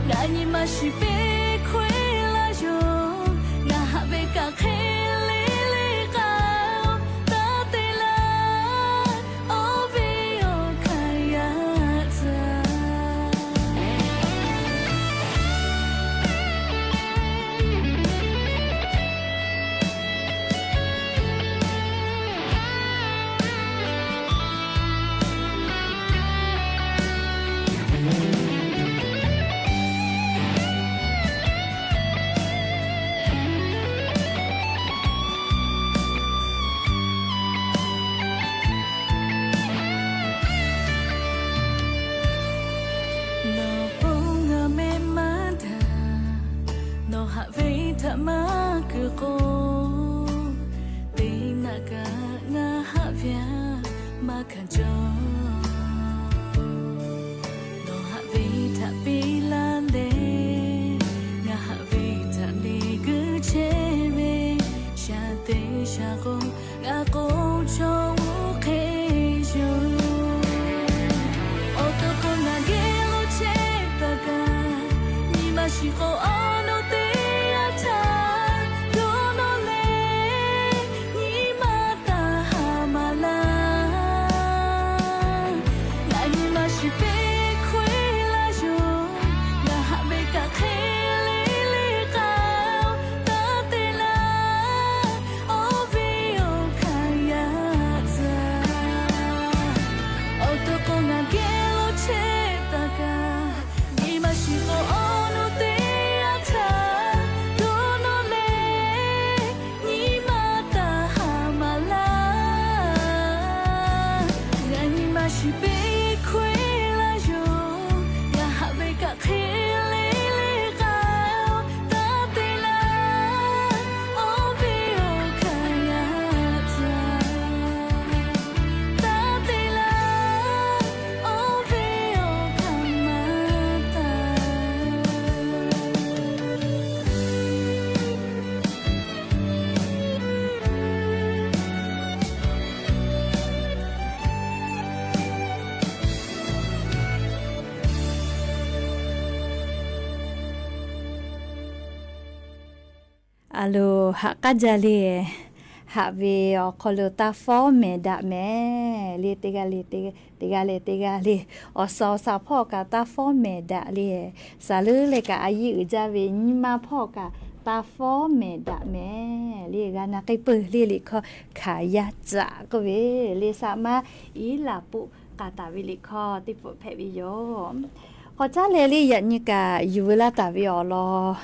Ngaˬ nyi ma shiˍ piˇ hkawehˇ laˇ yoˬ. Ngaˬ haꞈ ve kaꞈ hk'e le le k'aꞈ taˇ te laˇ. Awˬ viˉ awˬ hkanˍ yaˇ tcuhꞈ Nawˬ pon ngaˬ mehˆ maˇ htaꞈ, nawˬ haꞈ ve htaꞈ maˇ kuiˬ k'o, teˇ naˆ kaꞈ ngaˬ haꞈ ve aꞈ maˇ hkanˍ jaw. Nawˬ haꞈ ve htaꞈ piˇ laˇ leh, ngaˬ haꞈ ve htaꞈ le kuiˬ chehˇ ve, shaˍ teˇ shaˍ k'o, ngaˬ k'o chaw oˇ hk'e yoˬ. Awˬ to k'o ngaˬ geh lo chehˇ taˍ kaꞈ, nyi ma shiˍ k'o awˬ nu teˇ yanˇ htaˇ dawˇ nawˇ leh, nyi ma taˍ haˍ maˍ laˇ. A loˍ, haꞈ k'aˉ jaˇ le. Haꞈ ve awˬ hk'aw lo taˇ fawˉ mehˍ daꞈ mehˍ le. Teˇ g'aˇ le, teˇ g'aˇ leh teˇ g'aˇ le, awˬ suhˍ awˬ suhˍ hpawˇ kaꞈ taˇ fawˉ mehˍ daꞈ le. Saˍ leuˉ leh kaꞈ a yiˇ uiˍ jaˇ ve nyi ma hpawˇ kaꞈ taˇ fawˉ mehˍ daꞈ mehˍ le. G'a na k'ai peuˬ le. Liꞈ hkawˇ hkanˍ yaˇ caꞈ k'oˆ ve le, saˍ maˇ Iˉlaˍpuˆ k'a taˍ ve liꞈ hkawˇ teˇ pfuhˍ hpehꞈ ve yoˬ. K'awꞈ caˉ leh le, yaꞈ nyi kaꞈ yuˬ veu laˇ taˍ ve awˬ lawn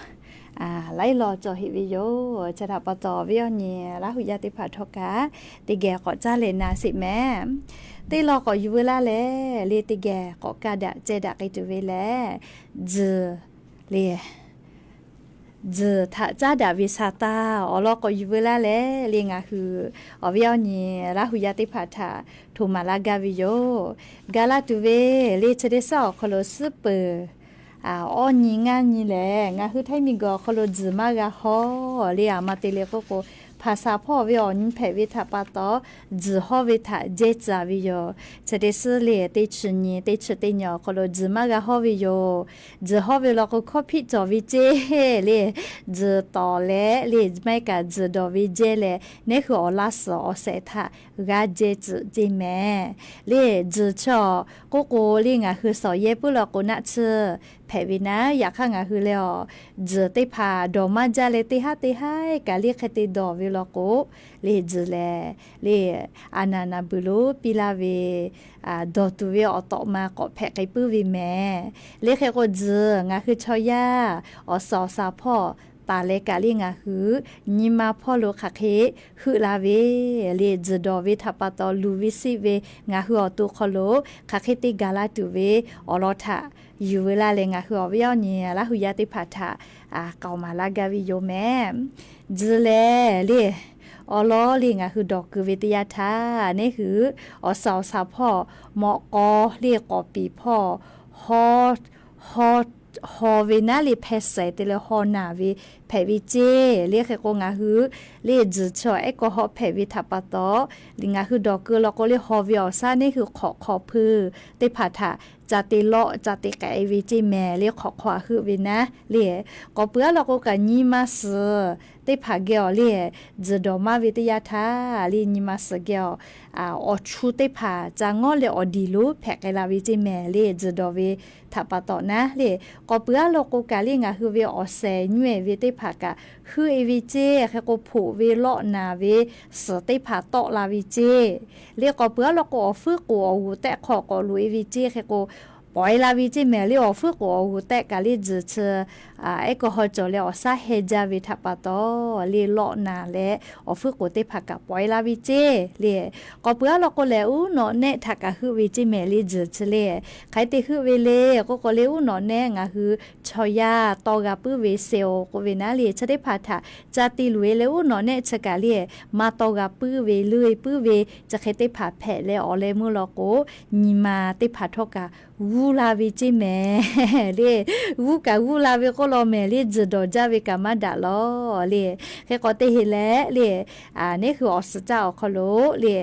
laiˉ law cawˬ heꞈ ve yoˬ. Chi htaꞈ pa taw, awˬ viˉ awˬ nyi Laˇ huˍ yaˇ teˇ hpaˍ htawˇ kaꞈ teˇ geh k'awꞈ caˉ leh na sheˍ mehˍ. Teˇ law k'awꞈ yuˬ veu laˇ leh le, teˇ geh k'awꞈ kaˇ daꞈ ceh daꞈ k'ai tuˬ ve lehˬ, tzuhˬ le, tzuhˬ htaꞈ caˉ daꞈ ve sa taˇ awˬ lawn k'awꞈ yuˬ veu laˇ leh le, ngaˬ hui awˬ viˉ awˬ nyi Laˇ huˍ yaˇ teˇ hpaˍ htaꞈ htoꞈ maˍ laˇ gaˇ ve yoˬ. Ga laˇ tuˬ ve le, chi teˇ suhˉ awˬ hk'aw lo suhˉ peuˬ awˇ nyi ngaˇ nyi lehˬ, ngaˬ hui Htaiˇ miˬguiˬ awˬ hk'aw lo tzuhˬ maˇ g'a hawˇ le. Aˬ ma te le k'oˆ k'o, hpaˍ saˍ hpawˇ ve awˬ nyi hpehꞈ ve htaꞈ pa taw, tzuhˬ hawˇ ve htaꞈ jehˇ tcuh ve yoˬ. Chi teˇ suhˉ le, teˇ chi nyi teˇ chi teˇ nyi awˬ hk'aw lo tzuhˬ maˇ g'a hawˇ ve yoˬ. Tzuhˬ hawˇ ve law k'o, hkawˇ hpiˆ cawˬ ve ceˇ le. Tzuhˬ tawˍ leh le, maˇ heˆ kaꞈ tzuhˬ dawˬ ve jehˇ leh, neˉ hui awˬ laˇ suhˍ awˬ shehˍ htaꞈ g'a jehˇ tcuh ceˇ mehˍ le. Tzuhˬ chi awˬ k'oˆ k'o le, ngaˬ hui suhˍ yehˇ puiˉ law k'o naˆ tsuhˇ hpehꞈ ve naˉ. Yaꞈ hk'aˇ ngaˬ hui leh awˬ tzuhˬ teˇ hpaˍ dawˬ maˇ jaˇ leh, teˇ haˉ teˇ haˉ kaꞈ le hk'e te dawˬ ve law k'o le, tzuhˬ lehˬ le, a naˍ naˍ beuˬ lo piˇ laˇ ve dawˬ tuˬ ve awˬ tawꞈ ma k'awꞈ hpehꞈ k'ai puiˉ ve mehˍ le. Hk'e k'o, tzuhˬ ngaˬ hui chaw yaˇ awˬ suhˍ awˬ suhˍ hpawˇ taˍ leh kaꞈ le, ngaˬ hui nyi ma hpawˇ lo hk'aˬ hk'e heuˆ la ve le. Tzuhˬ dawˬ ve htaꞈ pa taw, luˬ ve siˆ ve ngaˬ hui awˬ to hk'aw lo hk'aˬ hk'e te gaˬ la tuˬ ve awˬ lawn htaꞈ yuˬ veu laˇ leh, ngaˬ hui awˬ viˉ awˬ nyi Laˇ huˍ yaˇ teˇ hpaˍ htaꞈ k'aoˍ maˍ laˇ gaˇ ve yoˬ mehˍ. Tzuhˬ lehˬ le, awˬ lawn le ngaˬ hui dawˬ keu ve teˇ yanˇ htaˇ, neˉ hui awˬ suhˍ awˬ suhˍ hpawˇ mawꞈ k'aw le k'awˍ piˍ hpawˇ haw ve naˉ le, hpeh shehˍ te leh haw naˬ ve hpehꞈ ve ceˇ le. Hk'e k'o, ngaˬ hui le tzuhˬ chi awˬ ehˉ kawˇ hawˉ hpehꞈ ve htaꞈ pa taw, ngaˬ hui dawˬ keu law k'o le, haw ve awˬ shaˉ neˉ hui hk'awꞈ hk'aw hpeuˇ teˇ hpaˍ htaꞈ ca te lawˆ ca te k'ai ve ceˇ mehˍ le. Hk'awꞈ hk'aw a heuˆ ve naˉ le, k'awꞈ peuˬ aˉ law k'o kaꞈ nyi ma suhˍ teˇ hpaˍ geh awˬ le, tzuhˬ dawˬ maˇ ve teˇ yanˇ htaˇ le, nyi ma suhˍ geh awˬ, awˬ chu teˇ hpaˍ ca ngawˉ leh awˬ diˬ lonˉ hpehꞈ k'ai la ve ceˇ mehˍ le. Tzuhˬ dawˬ ve htaꞈ pa taw naˉ le, k'awꞈ peuˬ aˉ law k'o kaꞈ le, ngaˬ hui ve awˬ shehˍ nyi ehˍ ve teˇ hpaˍ kaꞈ heuˆ e ve ceˇ. Hk'e k'o, hpoꞈ ve lawˆ naˬ ve suhˍ teˇ hpaˍ tawˆ la ve ceˇ le. K'awꞈ peuˬ aˉ law k'o, awˬ fuiˉ k'oˍ awˬ g'uˬ tehꞈ hk'aw k'awꞈ loꞈ e ve ceˇ. Hk'e k'o, pawˍ e la ve ceˇ mehˍ le. Awˬ fuiˉ k'oˍ awˬ g'uˬ tehꞈ kaꞈ le, tzuhˬ chi ehˉ kawˇ hawˉ cawˬ leh awˬ shaˉ heh jaˇ ve htaꞈ pa taw le, lawˆ naˬ leh awˬ fuiˉ k'oˍ teˇ hpaˍ kaꞈ pawˍ e la ve ceˇ le. K'awꞈ peuˬ aˉ law k'o lehˬ, uˉ nawꞈ nehˆ htaꞈ kaꞈ heuˆ ve ceˇ mehˍ le. Tzuhˬ chi le, hk'aˬ hk'e te heuˆ ve le k'oˆ k'o le, uˉ nawꞈ nehˆ ngaˬ hui chaw yaˇ tawˇ g'a puiˉ ve seh-oˬ k'oˆ ve naˉ le, chi teˇ hpaˍ htaꞈ ca te luˬ e leh, uˉ nawꞈ nehˆ chi kaꞈ le, maˇ tawˇ g'a puiˉ ve, leuˆ e puiˉ ve, chi hk'e teˇ hpaˍ hpehꞈ leh awˬ leh meuˇ law k'o, nyi ma teˇ hpaˍ htawˇ kaꞈ g'uˇ la ve ceˇ mehˍ le. G'uˇ kaꞈ g'uˇ la ve k'oˆ law mehˍ le, tzuhˬ dawˬ jaˇ ve kaꞈ maˇ daꞈ lawˬ le. Hk'e k'awꞈ te heˍ leh le, neˉ hui awˬ suhˍ caˆ awˬ hk'aw lo le,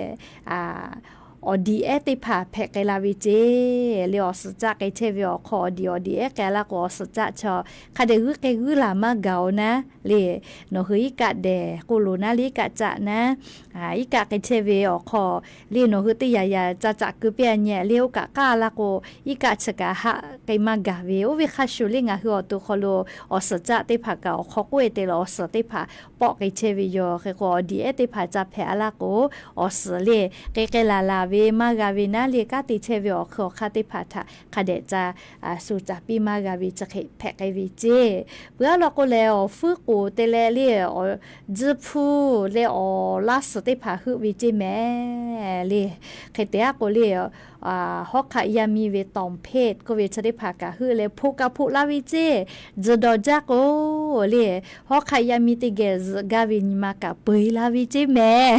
awˬ diˍ ehˉ teˇ hpaˍ hpehꞈ k'ai la ve ceˇ le. Awˬ suhˍ caˆ k'ai chehˇ ve awˬ hk'aw, awˬ diˍ awˬ diˍ ehˉ k'ai laˇ k'o, awˬ suhˍ caˆ chaw hk'a dehꞈ g'uiˇ k'ai g'uiˇ laˬ maˇ gaˬ-oˬ naˉ le. Nawˬ hui iˉ kaˆ dehˬ k'oˆ loˬ naˉ le, iˉ kaˆ caˆ naˉ, iˉ kaˆ k'ai chehˇ ve awˬ hk'aw le, nawˬ hui teˇ yanˇ yanˇ ca caꞈ keu piˇ a nyi le, oˇ kaꞈ k'aˇ laˇ k'o, iˉ kaˆ chi kaꞈ haˆ k'ai maˇ gaˬ ve. Oˇ ve hk'a shuˍ le, ngaˬ hui awˬ to hk'aw lo awˬ suhˍ caˆ teˇ hpaˍ kaꞈ awˬ hk'aw k'oˆ e te leh, awˬ suhˍ teˇ hpaˍ pawˆ k'ai chehˇ ve yoˬ. Hk'e k'o, awˬ diˍ ehˉ teˇ hpaˍ ca hpehꞈ a laˇ k'o, awˬ suhˍ le k'ai k'ai laˬ laˬ ve maˇ g'a ve naˉ le, kanˉ te chehˇ ve awˬ hk'aw hk'aˇ teˇ hpaˍ htaꞈ hk'a dehꞈ ca shu caˍ piˇ maˇ g'a ve chi hk'e hpehꞈ k'ai ve ceˇ. Peuˬ aˉ law k'o lehˬ, awˬ fuiˉ k'oˍ te leh le, awˬ tzuhˇ hpu leh awˬ laˇ suhˍ teˇ hpaˍ heuˆ ve ceˇ mehˍ le. Hk'e te aˉ k'o le, hawˉ hk'aˆ yaˇ miˇ ve tawˍ hpeˆ k'oˆ ve chi teˇ hpaˍ kaꞈ heuˆ leh hpoˆ kaꞈ hpoˆ laˇ ve ceˇ. Tzuhˬ dawˬ jaˇ k'o le, hawˉ hk'aˆ yaˇ miˇ teˇ geh zuhꞈ gaˇ ve nyi ma kaꞈ peu eˬ la ve ceˇ mehˍ.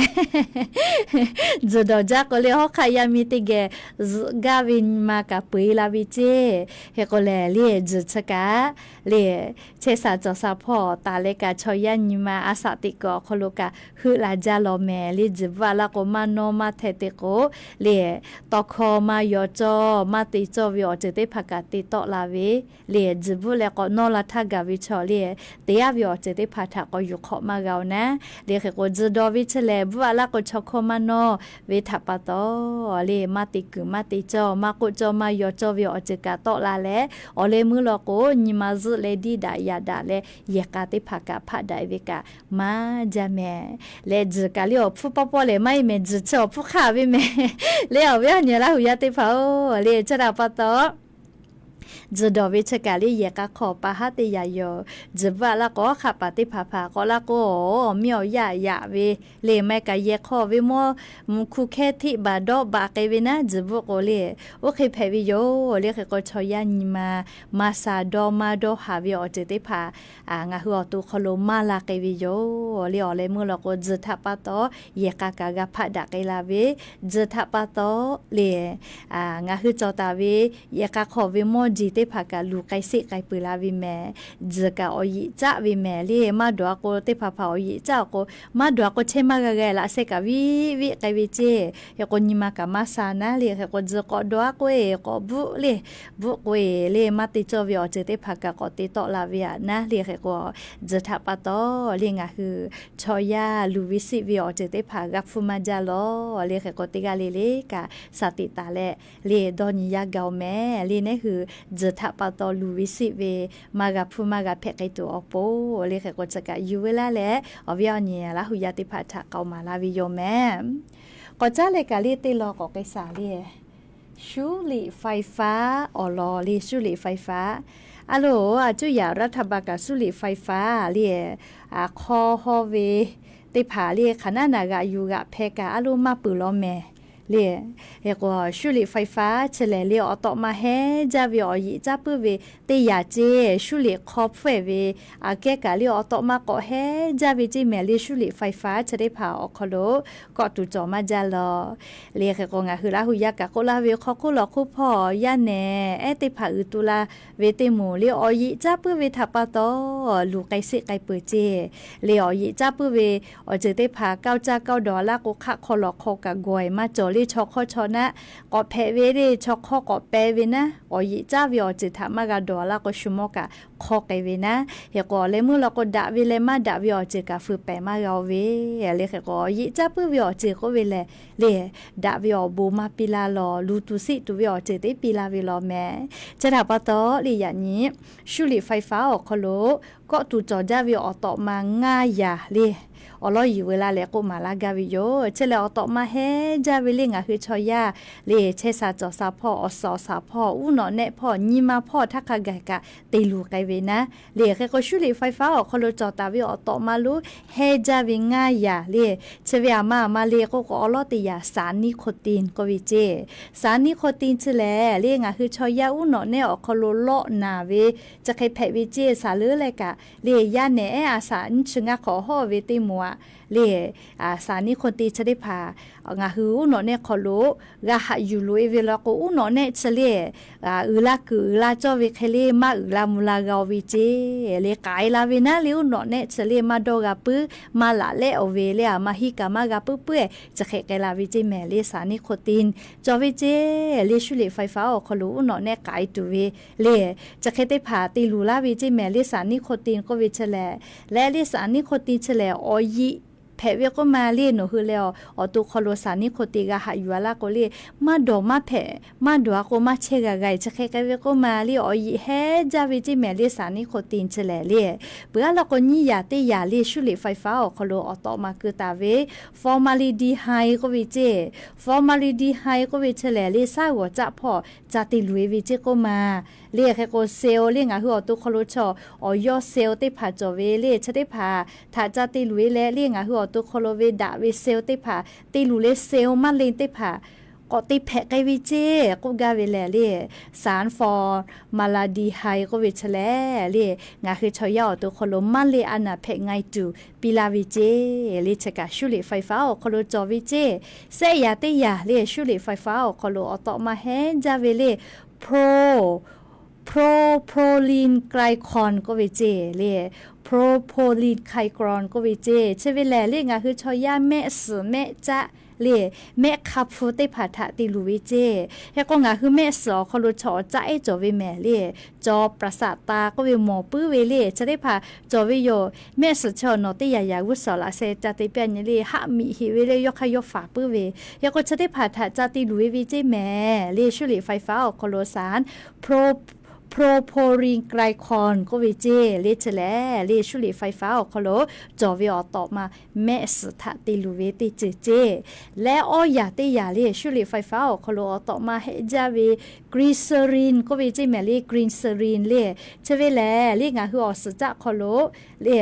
Tzuhˬ dawˬ jaˇ k'o le, hawˉ hk'aˆ yaˇ miˇ teˇ geh zuhꞈ gaˇ ve nyi ma kaꞈ peu eˬ la ve ceˇ. Hk'e k'o lehˬ le, tzuhˬ chi kaꞈ le, chehˇ sha cawˬ sha hpawˇ taˍ leh kaꞈ, chaw yaˇ nyi ma a shaꞈ teꞈ kuiˬ awˬ hk'aw lo kaꞈ heuˆ la jaˇ lawˬ mehˍ le. Tzuhˬ bvuhˆ a laˇ k'o, maˇ nawˇ maˇ htaˇ hk'aˇ htaˇ te k'o, le, tawˇ hkawˇ maˇ yaw cawˇ maˇ te cawˇ ve awˬ ceuˬ teˇ hpaˍ kaꞈ te tawˆ la ve, le, tzuhˬ bvuhˆ leh k'awꞈ nawˇ la htaˇ gaˬ ve chaw le, te yaˇ ve awˬ ceuˬ teˇ hpaˍ htaꞈ k'awꞈ yuˬ hk'awꞈ maˇ g'a-oˬ naˉ. Le hk'e k'o, tzuhˬ dawˬ ve chi lehˬ, bvuhˆ a laˇ k'o chaw hkawˇ maˇ nawˇ ve htaꞈ pa taw, le, maˇ te kuiˬ maˇ te cawˇ maˇ k'oˆ cawˇ maˇ yaw cawˇ ve awˬ ceuˬ kaꞈ tawˆ la leh, awˬ leh meuˇ law k'o, nyi ma zuhˆ leh diˇ daꞈ yaꞈ daꞈ leh yehˬ k'a teˇ hpaˍ kaꞈ hpaˆ daꞈ ve kaꞈ maˇ jaˇ mehˍ. Leh tzuhˬ kaꞈ le awˬ hpfuhˇ pawˇ pawˇ lehˬ maˇ heˆ mehˍ. Tzuhˬ chi awˬ hpfuhˇ hk'aˇ ve mehˍ. Le awˬ viˉ awˬ nyi Laˇ huˍ yaˇ teˇ hpaˍ-oˬ, le chi htaꞈ pa taw, tzuhˬ dawˬ ve chi kaꞈ le yehˬ k'a hk'aw pa haˉ teˇ yaꞈ yoˬ. Tzuhˬ bvuhˆ a laˇ k'o, hk'aˆ paˍ teˇ hpaˍ hpaˍ k'awꞈ laˇ k'o, awˬ miˇ awˬ yaˇ yaꞈ ve le, maˇ heˆ kaꞈ yehˬ hk'aw ve mawˇ mvuhˇ hkuˇ hkehˇ htiˆ baˬ dawˆ baˬ k'ai ve naˉ, tzuhˬ bvuhˆ k'o le, oˇ hk'e hpehꞈ ve yoˬ. Le hk'e k'o, chaw yaˇ nyi ma maˇ sha dawˇ maˇ dawˇ haˍ ve awˬ ceuˬ teˇ hpaˍ ngaˬ hui awˬ to hk'aw lo maˇ la k'ai ve yoˬ. Le awˬ leh meuˇ law k'o, tzuhˬ htaꞈ pa taw yehˬ k'a kaꞈ g'a hpaˆ daꞈ k'ai la ve, tzuhˬ htaꞈ pa taw le ngaˬ hui cawˬ taˍ ve yehˬ k'a hk'aw ve mawˇ jeˬ teˇ hpaˍ kaꞈ luˬ k'ai seˆ k'ai peuˬ la ve mehˍ. Tzuhˬ kaꞈ awˬ yeꞈ caˆ ve mehˍ. Le maˇ dawˬ a k'o, teˇ hpaˍ hpaˍ awˬ yeꞈ caˆ awˬ k'o, maˇ dawˬ a k'o chehˇ maˇ g'a g'a laꞈ sheh kaꞈ viˆ viˆ k'ai ve ceˇ. Hk'e k'o, nyi ma kaꞈ maˇ sha naˉ. Le hk'e k'o, tzuhˬ k'awꞈ dawˬ a k'oˆ-e, k'awꞈ bvuhˆ le, bvuhˆ k'oˆ-e, le maˇ te cawˇ ve awˬ ceuˬ teˇ hpaˍ kaꞈ k'awꞈ te tawˆ la ve aꞈ naˉ. Le hk'e k'o, tzuhˬ htaꞈ pa taw le ngaˬ hui chaw yaˇ luˬ ve siˆ ve awˬ ceuˬ teˇ hpaˍ g'a hpfuhˇ maˇ jaˇ lawˬ. Le hk'e k'o, teˇ g'aˇ le le kaꞈ shaˍ tiꞈ taˍ leh le dawˇ nyi yaˇ gaˬ-oˬ mehˍ. Le naˉ hui tzuhˬ htaꞈ pa taw luˬ ve siˆ ve maˇ g'a hpfuhˇ maˇ g'a hpehꞈ k'ai tuˬ awˬ pon, le hk'e k'o, chi kaꞈ yuˬ veu laˇ leh awˬ viˉ awˬ nyi Laˇ huˍ yaˇ teˇ hpaˍ htaꞈ k'aoˍ maˍ laˇ ve yoˬ mehˍ. K'awꞈ caˉ leh kaꞈ le teˇ law k'awꞈ k'ai shaˍ le 输电发电 awˬ lawn le 输电发电 a loˬ, a cuˇ yaꞈ รัฐบาล kaꞈ 输电发电 le hk'aw haw ve teˇ hpaˍ le hk'aˬ naˉ naˬ g'aꞈ yuˬ g'aꞈ hpeh kaꞈ a loˬ maˇ peuˬ law mehˍ. Le hk'e k'o, 输电发电 chi lehˬ le awˬ tawꞈ ma hehnˇ jaˇ ve awˬ yeꞈ caˇ puiˉ ve teˇ yaꞈ ceˇ. 输电 hk'aw hpfuhˇ-ehˍ ve aꞈ kehˉ kaꞈ le awˬ tawꞈ ma k'awꞈ hehnˇ jaˇ ve ceˇ mehˍ. Le 输电发电 chi teˇ hpaˍ awˬ hk'aw lo kawˆ tuˬ cawˬ maˇ jaˇ lawˬ. Le hk'e k'o, ngaˬ hui Laˇ huˍ yaˇ kaꞈ k'oˆ laˇ ve hk'aw hk'oˆ lawˬ hk'oˆ hpawˇ yaˇ nehˬ ehˉ teˇ hpaˍ uiˍ tu la ve teˇ moˍ le awˬ yeꞈ caˇ puiˉ ve htaꞈ pa taw luˬ k'ai seˆ k'ai peuˬ ceˇ. Le awˬ yeꞈ caˇ puiˉ ve awˬ ceuˬ teˇ hpaˍ kaˇ caˇ kaˇ dawˬ laˇ k'o, hk'aˆ hk'aw lawˬ hk'aw kaꞈ gawˬ-e maˇ cawˬ. Le chaw hk'awˇ chaw naˆ k'awꞈ hpehꞈ ve le, chaw hk'awˇ k'awꞈ peh ve naˉ, awˬ yeꞈ caˇ ve awˬ ceuˬ htaꞈ maˇ g'a dawˬ laˇ k'o, shu mawˇ kaꞈ hk'aw k'ai ve naˉ. Hk'e k'o, awˬ leh meuˇ law k'o, daꞈ ve leh maˇ daꞈ ve awˬ ceuˬ kaꞈ fuiˍ pehˍ maˇ g'a-o ve. Le hk'e k'o, awˬ yeꞈ caˇ puiˉ ve awˬ ceuˬ k'oˆ ve lehˬ le, daꞈ ve awˬ bon maˇ piˇ laˇ lawˬ. Luˬ tuˬ siˆ tuˬ ve awˬ ceuˬ teˇ piˇ laˇ ve law mehˍ. Chi htaꞈ pa taw le yaꞈ nyi 输电发电 awˬ hk'aw lo kawˆ tuˬ cawˬ jaˇ ve awˬ tawꞈ ma ngaˇ yaꞈ le awˬ lawˉ yuˬ veu laˇ leh k'oˆ maˍ laˇ gaˇ ve yoˬ. Chi lehˬ awˬ tawꞈ ma hehnˇ jaˇ ve le ngaˬ hui chaw yaˇ le chehˇ sha cawˬ sha hpawˇ, awˬ suhˍ awˬ shaˍ hpawˇ, uˉ nawꞈ nehˆ hpawˇ, nyi ma hpawˇ htaˇ hk'a gaˬ kaꞈ te luˬ k'ai ve naˉ. Le hk'e k'o, 输电发电 awˬ hk'aw lo cawˬ taˍ ve awˬ tawꞈ ma lonˉ hehnˇ jaˇ ve ngaˇ yaꞈ le, chi ve aˬ ma aˬ ma le k'oˆ k'o, awˬ lawˉ teˇ yaꞈ สารนิโคติน k'oˆ ve ceˇ. สารนิโคติน chi lehˬ le ngaˬ hui chaw yaˇ uˉ nawꞈ nehˆ awˬ hk'aw lo lawˆ naˍ ve chi hk'e hpehꞈ ve ceˇ. Saˍ leuˉ leh kaꞈ le yaˇ nehˬ ehˉ a shaꞈ nyiˇ chi ngaˇ hk'awꞈ hawˉ ve teˇ moˍ aꞈ le สารนิโคติน chi teˇ hpaˍ ngaˬ hui uˉ nawꞈ nehˆ hk'aw lo g'a haꞈ yuˬ loꞈ-e ve law k'o, uˉ nawꞈ nehˆ chi le uiˍ la kuiˬ uiˍ la cawˇ ve hk'e le maˇ uiˍ la mvuh la g'a-o ve ceˇ. Le k'ai la ve naˉ le uˉ nawꞈ nehˆ chi le maˇ dawˇ g'a puiˉ, maˇ laꞈ lehˆ-o ve le, aˬ ma hiˉ kaꞈ maˇ g'a puiˉ puiˉ-ehˍ chi hk'e k'ai la ve ceˇ mehˍ. Le สารนิโคติน cawˬ ve ceˇ. Le 输电发电 awˬ hk'aw lo uˉ nawꞈ nehˆ k'ai tuˬ ve le chi hk'e teˇ hpaˍ te luˬ laˇ ve ceˇ mehˍ. Le สารนิโคติน k'oˆ ve chi lehˬ, leh le สารนิโคติน chi lehˬ awˬ yeꞈ hpehꞈ ve k'oˆ ma le, nawˬ hui leh awˬ to hk'aw lo สารนิโคติน g'a haꞈ yuˬ a laˇ k'o le, maˇ dawˬ maˇ hpehꞈ, maˇ dawˬ a k'o maˇ chehˇ g'a g'a-e chi hk'e k'ai ve k'oˆ ma le, awˬ yeꞈ hehnˇ jaˇ ve ceˇ mehˍ. Le สารนิโคติน chi lehˬ le, peuˬ a laˇ k'o nyiˇ yaꞈ teˇ yaꞈ le 输电发电 awˬ hk'aw lo awˬ tawꞈ ma keu taˍ ve formaldehyde k'oˆ ve ceˇ. Formaldehyde k'oˆ ve chi lehˬ le shaˉ g'awˬ caˆ hpawˇ ca te luˬ-e ve ceˇ k'oˆ ma. Le hk'e k'o, cell le ngaˬ hui awˬ to hk'aw lo chaw awˬ yawˇ cell teˇ hpaˍ cawˬ ve le chi teˇ hpaˍ htaꞈ ca te luˬ-e leh le ngaˬ hui awˬ to hk'aw lo ve daꞈ ve cell teˇ hpaˍ te luˬ leh cell maˇ le teˇ hpaˍ k'awꞈ te hpehꞈ k'ai ve ceˇ k'oˆ gaˇ ve lehˬ le, สาร formaldehyde k'oˆ ve chi lehˬ le ngaˬ hui chaw yaˇ awˬ to hk'aw lo maˇ le a naˍ hpehꞈ ngai tuˬ piˇ laˇ ve ceˇ. Le chi kaꞈ 输电发电 awˬ hk'aw lo cawˬ ve ceˇ. Sehˆ yaꞈ teˇ yaꞈ le 输电发电 awˬ hk'aw lo awˬ tawꞈ ma hehnˇ jaˇ ve le pro propylene glycol k'oˆ ve ceˇ le, propylene glycol k'oˆ ve ceˇ. Chi ve lehˬ le ngaˬ hui chaw yaˇ mehˆ suhˍ mehˆ caˆ le, mehˆ hk'a hpu teˇ hpaˍ htaꞈ te luˬ ve ceˇ. Hk'e k'o ngaˬ hui mehˆ suhˍ awˬ hk'aw lo chaw awˬ caˆ ehˉ cawˬ ve mehˍ le, chaw ปราสาทตา k'oˆ ve mawˬ puiˉ ve le, chi teˇ hpaˍ cawˬ ve yoˬ. Mehˆ suhˍ chi awˬ nawˬ teˇ yanˇ yanˇ g'uˇ suhˍ laꞈ sheh ca te piˇ nyi le, haˆ miꞈ heꞈ ve le, yawˇ hk'aˇ yawˇ faˍ puiˉ ve. Hk'e k'o chi teˇ hpaˍ htaꞈ ca te luˬ ve ve ceˇ mehˍ le, 修理ไฟฟ้า awˬ hk'aw lo สาร pro propylene glycol k'oˆ ve ceˇ le, chi lehˬ le 修理ไฟฟ้า awˬ hk'aw lo cawˬ ve awˬ tawꞈ ma mehˆ suhˍ htaꞈ te luˬ ve teˇ ceuˬ ceˇ. Leh awˇ yanˇ teˇ yanˇ le 修理ไฟฟ้า awˬ hk'aw lo awˬ tawꞈ ma hehˆ jaˇ ve glycerin k'oˆ ve ceˇ mehˍ le, glycerin le, chi ve lehˬ le ngaˬ hui awˬ suhˍ caˆ hk'aw lo le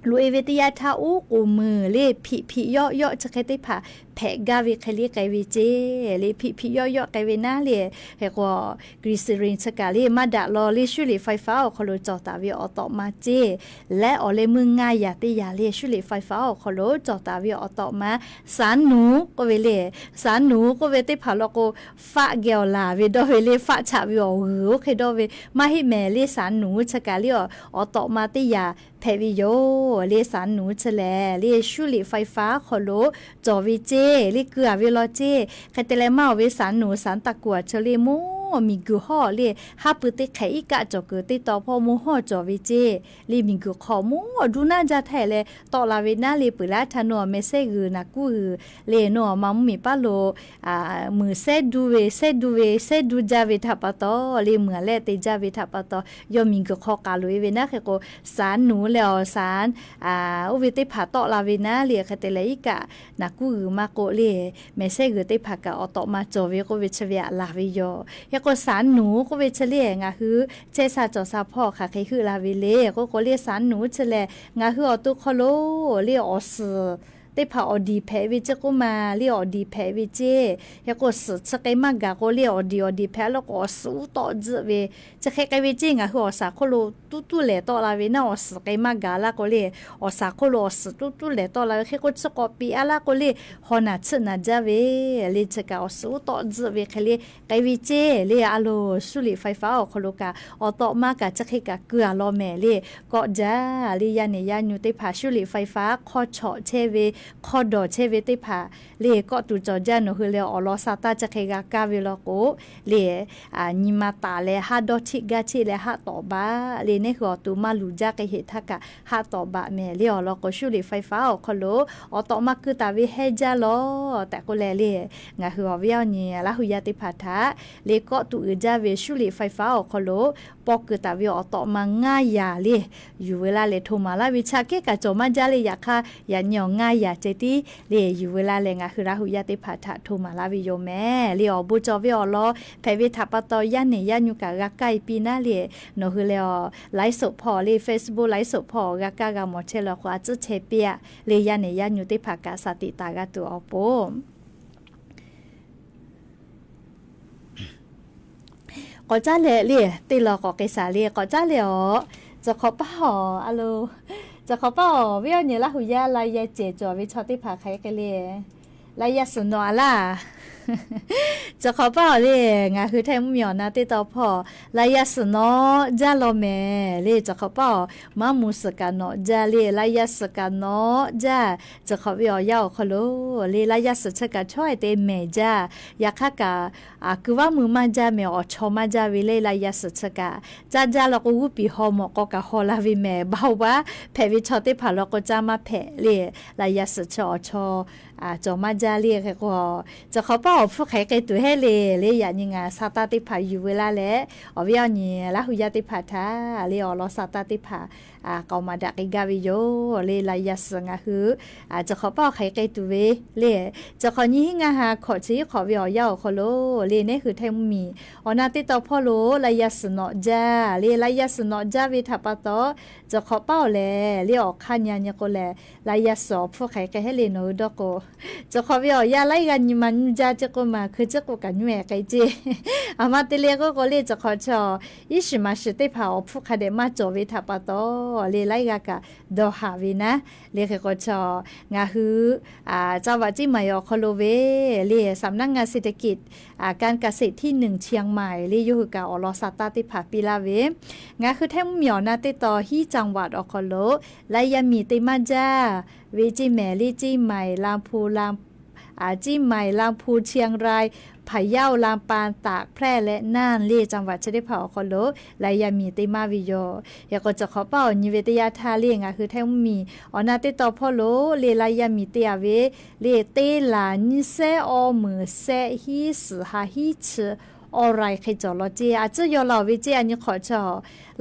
loꞈ-e ve teˇ yanˇ htaˇ, uˉ k'oˍ meuˬ le hpiꞈ hpiꞈ yawˆ yawˆ chi hk'e teˇ hpaˍ hpehꞈ gaˇ ve hk'e le k'ai ve ceˇ le, hpiꞈ hpiꞈ yawˆ yawˆ k'ai ve naˉ le. Hk'e k'o glycerin chi kaꞈ le maˇ daꞈ law le 修理ไฟฟ้า awˬ hk'aw lo cawˬ taˍ ve awˬ tawꞈ ma ceˇ. Leh awˬ leh meuˇ ngaˇ yanˇ teˇ yanˇ le 修理ไฟฟ้า awˬ hk'aw lo cawˬ taˍ ve awˬ tawꞈ ma สารหนู k'oˆ ve le. สารหนู k'oˆ ve teˇ hpaˍ law k'o, faˆ geh awˬ laˬ ve dawˇ ve le, faˆ chaꞈ ve awˬ g'uiˬ oˇ hk'e dawˇ ve maˇ heˆ mehˍ le. สารหนู chi kaꞈ le awˬ tawꞈ ma teˇ yanˇ hpehꞈ ve yoˬ le. สารหนู chi lehˬ le 修理ไฟฟ้า hk'aw lo cawˬ ve ceˇ le, keu-a ve law ceˇ. Hk'e te leh maˇ awˬ ve สารหนู สารตะกั่ว chi le mawˇ miˬguiˬ hawˇ le, haˉ pui teˇ hk'ehꞈ iˉ kaˆ cawˬ kuiˬ teˇ taw hpawˇ mawˇ hawˇ cawˬ ve ceˇ le. Miˬguiˬ hk'aw mawˇ duˇ naˉ jaˇ htaˇ leh tawˆ la ve naˉ le, peuˬ laˇ htaˇ nawˬ mehˍ sehˉ g'uiˬ naˬ kuˉ g'uiˬ le, nawˬ ma mvuhˇ miˬ paˉ lo meuˬ sehˉ duˇ ve, sehˉ duˇ ve, sehˉ duˇ jaˇ ve htaꞈ pa taw le, meuˬ leh te jaˇ ve htaꞈ pa taw yawˇ miˬguiˬ hk'aw k'aˍ loꞈ-e ve naˉ. Hk'e k'o สารหนู leh awˬ สาร oˇ ve teˇ hpaˍ tawˆ la ve naˉ le, hk'e te leh iˉ kaˆ naˬ kuˉ g'uiˬ maˇ k'oˆ le, mehˍ sehˉ g'uiˬ teˇ hpaˍ kaꞈ awˬ tawꞈ ma cawˬ ve k'oˆ ve chi ve aꞈ laˬ ve yoˬ. Hk'e k'o สารหนู k'oˆ ve chi le ngaˬ hui chehˇ sha cawˬ sha hpawˇ hk'aˬ hk'e heuˆ la ve le k'oˆ k'o le, สารหนู chi lehˬ ngaˬ hui awˬ to hk'aw lo le awˬ suhˍ teˇ hpaˍ awˬ diˍ hpehꞈ ve ceˇ k'oˆ ma le, awˬ diˍ hpehꞈ ve ceˇ. Hk'e k'o suhˍ chi k'ai maˇ gaˬ k'o le awˬ diˍ awˬ diˍ hpehꞈ law k'o awˬ suhˍ uˉ tawˆ tzuhˆ ve chi hk'e k'ai ve ceˇ. Ngaˬ hui awˬ shaˍ hk'oˆ lo tuˉ tuˉ lehˬ tawˆ la ve naˉ, awˬ suhˍ k'ai maˇ gaˬ laˇ k'o le, awˬ shaˍ hk'oˆ lo awˬ suhˍ tuˉ tuˉ lehˬ tawˆ la ve. Hk'e k'o chi k'awꞈ piꞈ-a laˇ k'o le, haw naˬ tsuhˆ naˬ jaˇ ve le, chi kaꞈ awˬ suhˍ uˉ tawˆ tzuhˆ ve hk'e le k'ai ve ceˇ le. A loˍ 修理ไฟฟ้า awˬ hk'aw lo kaꞈ awˬ tawꞈ ma kaꞈ chi hk'e kaꞈ keu-a law mehˍ le. Kawˆ jaˇ le, yaˇ nehˬ yaˇ nyu teˇ hpaˍ 修理ไฟฟ้า hk'aw chawꞈ chehˇ ve, hk'aw dawˬ chehˇ ve teˇ hpaˍ le, kawˆ tuˬ cawˬ jaˇ nawˬ hui leh awˬ lawn sha taˇ chi hk'e g'a kaˇ ve law k'o le, nyi ma taˍ leh haˉ dawˇ cheˆ gaˇ cheˆ leh haˆ tawˍ baꞈ le, neˇ hui awˬ to maˇ luˬ jaˇ k'ai heꞈ htaˇ kaꞈ haˆ tawˍ baꞈ mehˍ le. Awˬ lawn k'o 修理ไฟฟ้า awˬ hk'aw lo awˬ tawꞈ ma keu taˍ ve hehnˇ jaˇ law tehꞈ k'oˆ leh le, ngaˬ hui awˬ viˉ awˬ nyi Laˇ huˍ yaˇ teˇ hpaˍ htaꞈ le kawˆ tuˬ uiˍ jaˇ ve 修理ไฟฟ้า awˬ hk'aw lo paw keu taˍ ve awˬ tawꞈ ma ngaˇ yaˬ le yuˬ ve laˇ leh hto maˍ laˇ ve, chi aꞈ kehˉ kaꞈ cawˬ maˇ jaˇ le. Yaꞈ hk'aˇ yaꞈ nyi awˬ ngaˇ yaˬ ceh tiˉ le yuˬ ve laˇ leh ngaˬ hui Laˇ huˍ yaˇ teˇ hpaˍ htaꞈ hto maˍ laˇ ve yoˬ mehˍ le. Awˬ bon cawˬ ve awˬ lawn hpehꞈ ve htaꞈ pa taw yaˇ nehˬ yaˇ nyu kaꞈ g'a kaˇ-e piˇ naˉ le, nawˬ hui leh awˬ ไลฟ์สด hpawˇ le, Facebook ไลฟ์สด hpawˇ g'a kaˇ g'a mawˬ chehˇ law k'o a tcuhˉ chehˇ piˇ-a le. Yaˇ nehˬ yaˇ nyu teˇ hpaˍ kaꞈ shaˍ tiꞈ taˍ g'a tuˬ awˬ pon k'awꞈ caˉ leh le, teˇ law k'awꞈ k'ai shaˍ le k'awꞈ caˉ leh awˬ, cawˬ hk'awꞈ paˇ awˬ a lo, cawˬ hk'awꞈ paˇ awˬ viˉ awˬ nyi Laˇ huˍ yaˇ la yaˇ cehˬ cawˬ ve chaw teˇ hpaˍ hk'aˬ hk'e le, la yaˇ suhˍ nawꞈ a laˇ. Cawˬ hk'awꞈ paˇ awˬ le, ngaˬ hui Htaiˇ mvuhˇ miˬ awˬ na teˇ taw hpawˇ la yaˇ suhˍ nawꞈ jaˇ law mehˍ le. Cawˬ hk'awꞈ paˇ awˬ maˇ mu suhˍ kaꞈ nawꞈ jaˇ le, la yaˇ suhˍ kaꞈ nawꞈ jaˇ. Cawˬ hk'awꞈ ve awˬ yanˇ awˬ hk'aw lo le la yaˇ suhˍ chi kaꞈ chaweh te mehˍ jaˇ. Yaꞈ hk'aˇ kaꞈ kuiˬ vaˇ mui maˇ jaˇ mehˍ, awˬ chaw maˇ jaˇ ve le. La yaˇ suhˍ chi kaꞈ caˇ jaˇ law k'o g'uˇ piˍ haw mawꞈ k'aw kaꞈ haw la ve mehˍ. Baˆ oˇ baˆ hpehꞈ ve chaw teˇ hpaˍ law k'o caˇ maˇ hpehꞈ le. La yaˇ suhˍ chi awˬ chaw cawˬ maˇ jaˇ le. Hk'e k'o cawˬ hk'awꞈ paˇ awˬ hpfuhˇ hk'aˬ hk'e tuˬ heˆ le le, yaꞈ nyi ngaˬ sha taˇ teˇ hpaˍ yuˬ ve laˇ leh awˬ viˉ awˬ nyi Laˇ huˍ yaˇ teˇ hpaˍ htaꞈ le awˬ lawn sha taˇ teˇ hpaˍ k'aoˍ maˍ daꞈ k'ai gaˇ ve yoˬ le. La yaˇ suhˍ ngaˬ hui cawˬ hk'awꞈ paˇ awˬ hk'aˬ hk'e tuˬ ve le, cawˬ hk'awꞈ nyi hiˉ ngaˇ ha hkawꞈ chi hiˉ hk'awꞈ ve awˬ yanˇ awˬ hk'aw lo le neˇ hui Htaiˇ mvuhˇ miˬ awˬ na teˇ taw hpawˇ lo la yaˇ suhˍ nawꞈ jaˇ le. La yaˇ suhˍ nawꞈ jaˇ ve htaꞈ pa taw cawˬ hk'awꞈ paˇ awˬ lehˬ le awˬ hk'aˇ nyi nyi k'o lehˬ, la yaˇ suhˍ awˬ hpfuhˇ hk'aˬ hk'e hehˆ le nawˬ hui dawˇ k'o, cawˬ hk'awꞈ ve awˬ yanˇ laiˉ g'aˇ nyi ma nyi jaˇ ceˇ k'oˆ ma hkui ciˉ k'oˆ kaꞈ nyi-e k'ai ceˇ. Aˬ ma te le k'oˆ k'o le cawˬ hk'awꞈ chaw iˉ shiˍ maˍ shiˍ teˇ hpaˍ awˬ hpfuhˇ hk'a dehꞈ maˇ cawˬ ve htaꞈ pa taw le laiˉ g'aˇ kaꞈ dawˇ haˍ ve naˉ le. Hk'e k'o chaw ngaˬ hui จังหวัดเชียงใหม่ awˬ hk'aw lo ve le สำนักงานเศรษฐกิจ การเกษตรที่หนึ่งเชียงใหม่ le yawˇ hui kaꞈ awˬ lawn sha taˇ teˇ hpaˍ piˇ laˇ ve, ngaˬ hui Htaiˇ mvuhˇ miˬ awˬ na teˇ taw hiˉ จังหวัด awˬ hk'aw lo la yaˇ miˬ te maˇ jaˇ ve ceˇ mehˍ le, เชียงใหม่ ลำพูน ลำ Ciˇ maiˍ, Laˇ hpu, Chiang Rai, Hpaˍ yaˇ, Laˇ paˍ, Taˍ hpehˇ leh naˇ le จังหวัด chi teˇ hpaˍ awˬ hk'aw lo laiˬ yaˇ miˬ te maˇ ve yoˬ. Hk'e k'o, chi hk'awꞈ paˆ awˬ nyi ve teˇ yanˇ htaˇ le ngaˬ hui Htaiˇ mvuhˇ miˬ awˬ na teˇ tawn hpawˇ lo le laiˬ yaˇ miˬ te a ve le teˇ laˬ nyiˇ sehˉ awˇ meunˍ sehˆ hiˉ suhˍ ha hiˉ chi awˇ raiˬ hk'e cawˬ law ceˇ. A tcuhˉ yaw la-oˬ ve ceˇ a nyi hk'awꞈ chi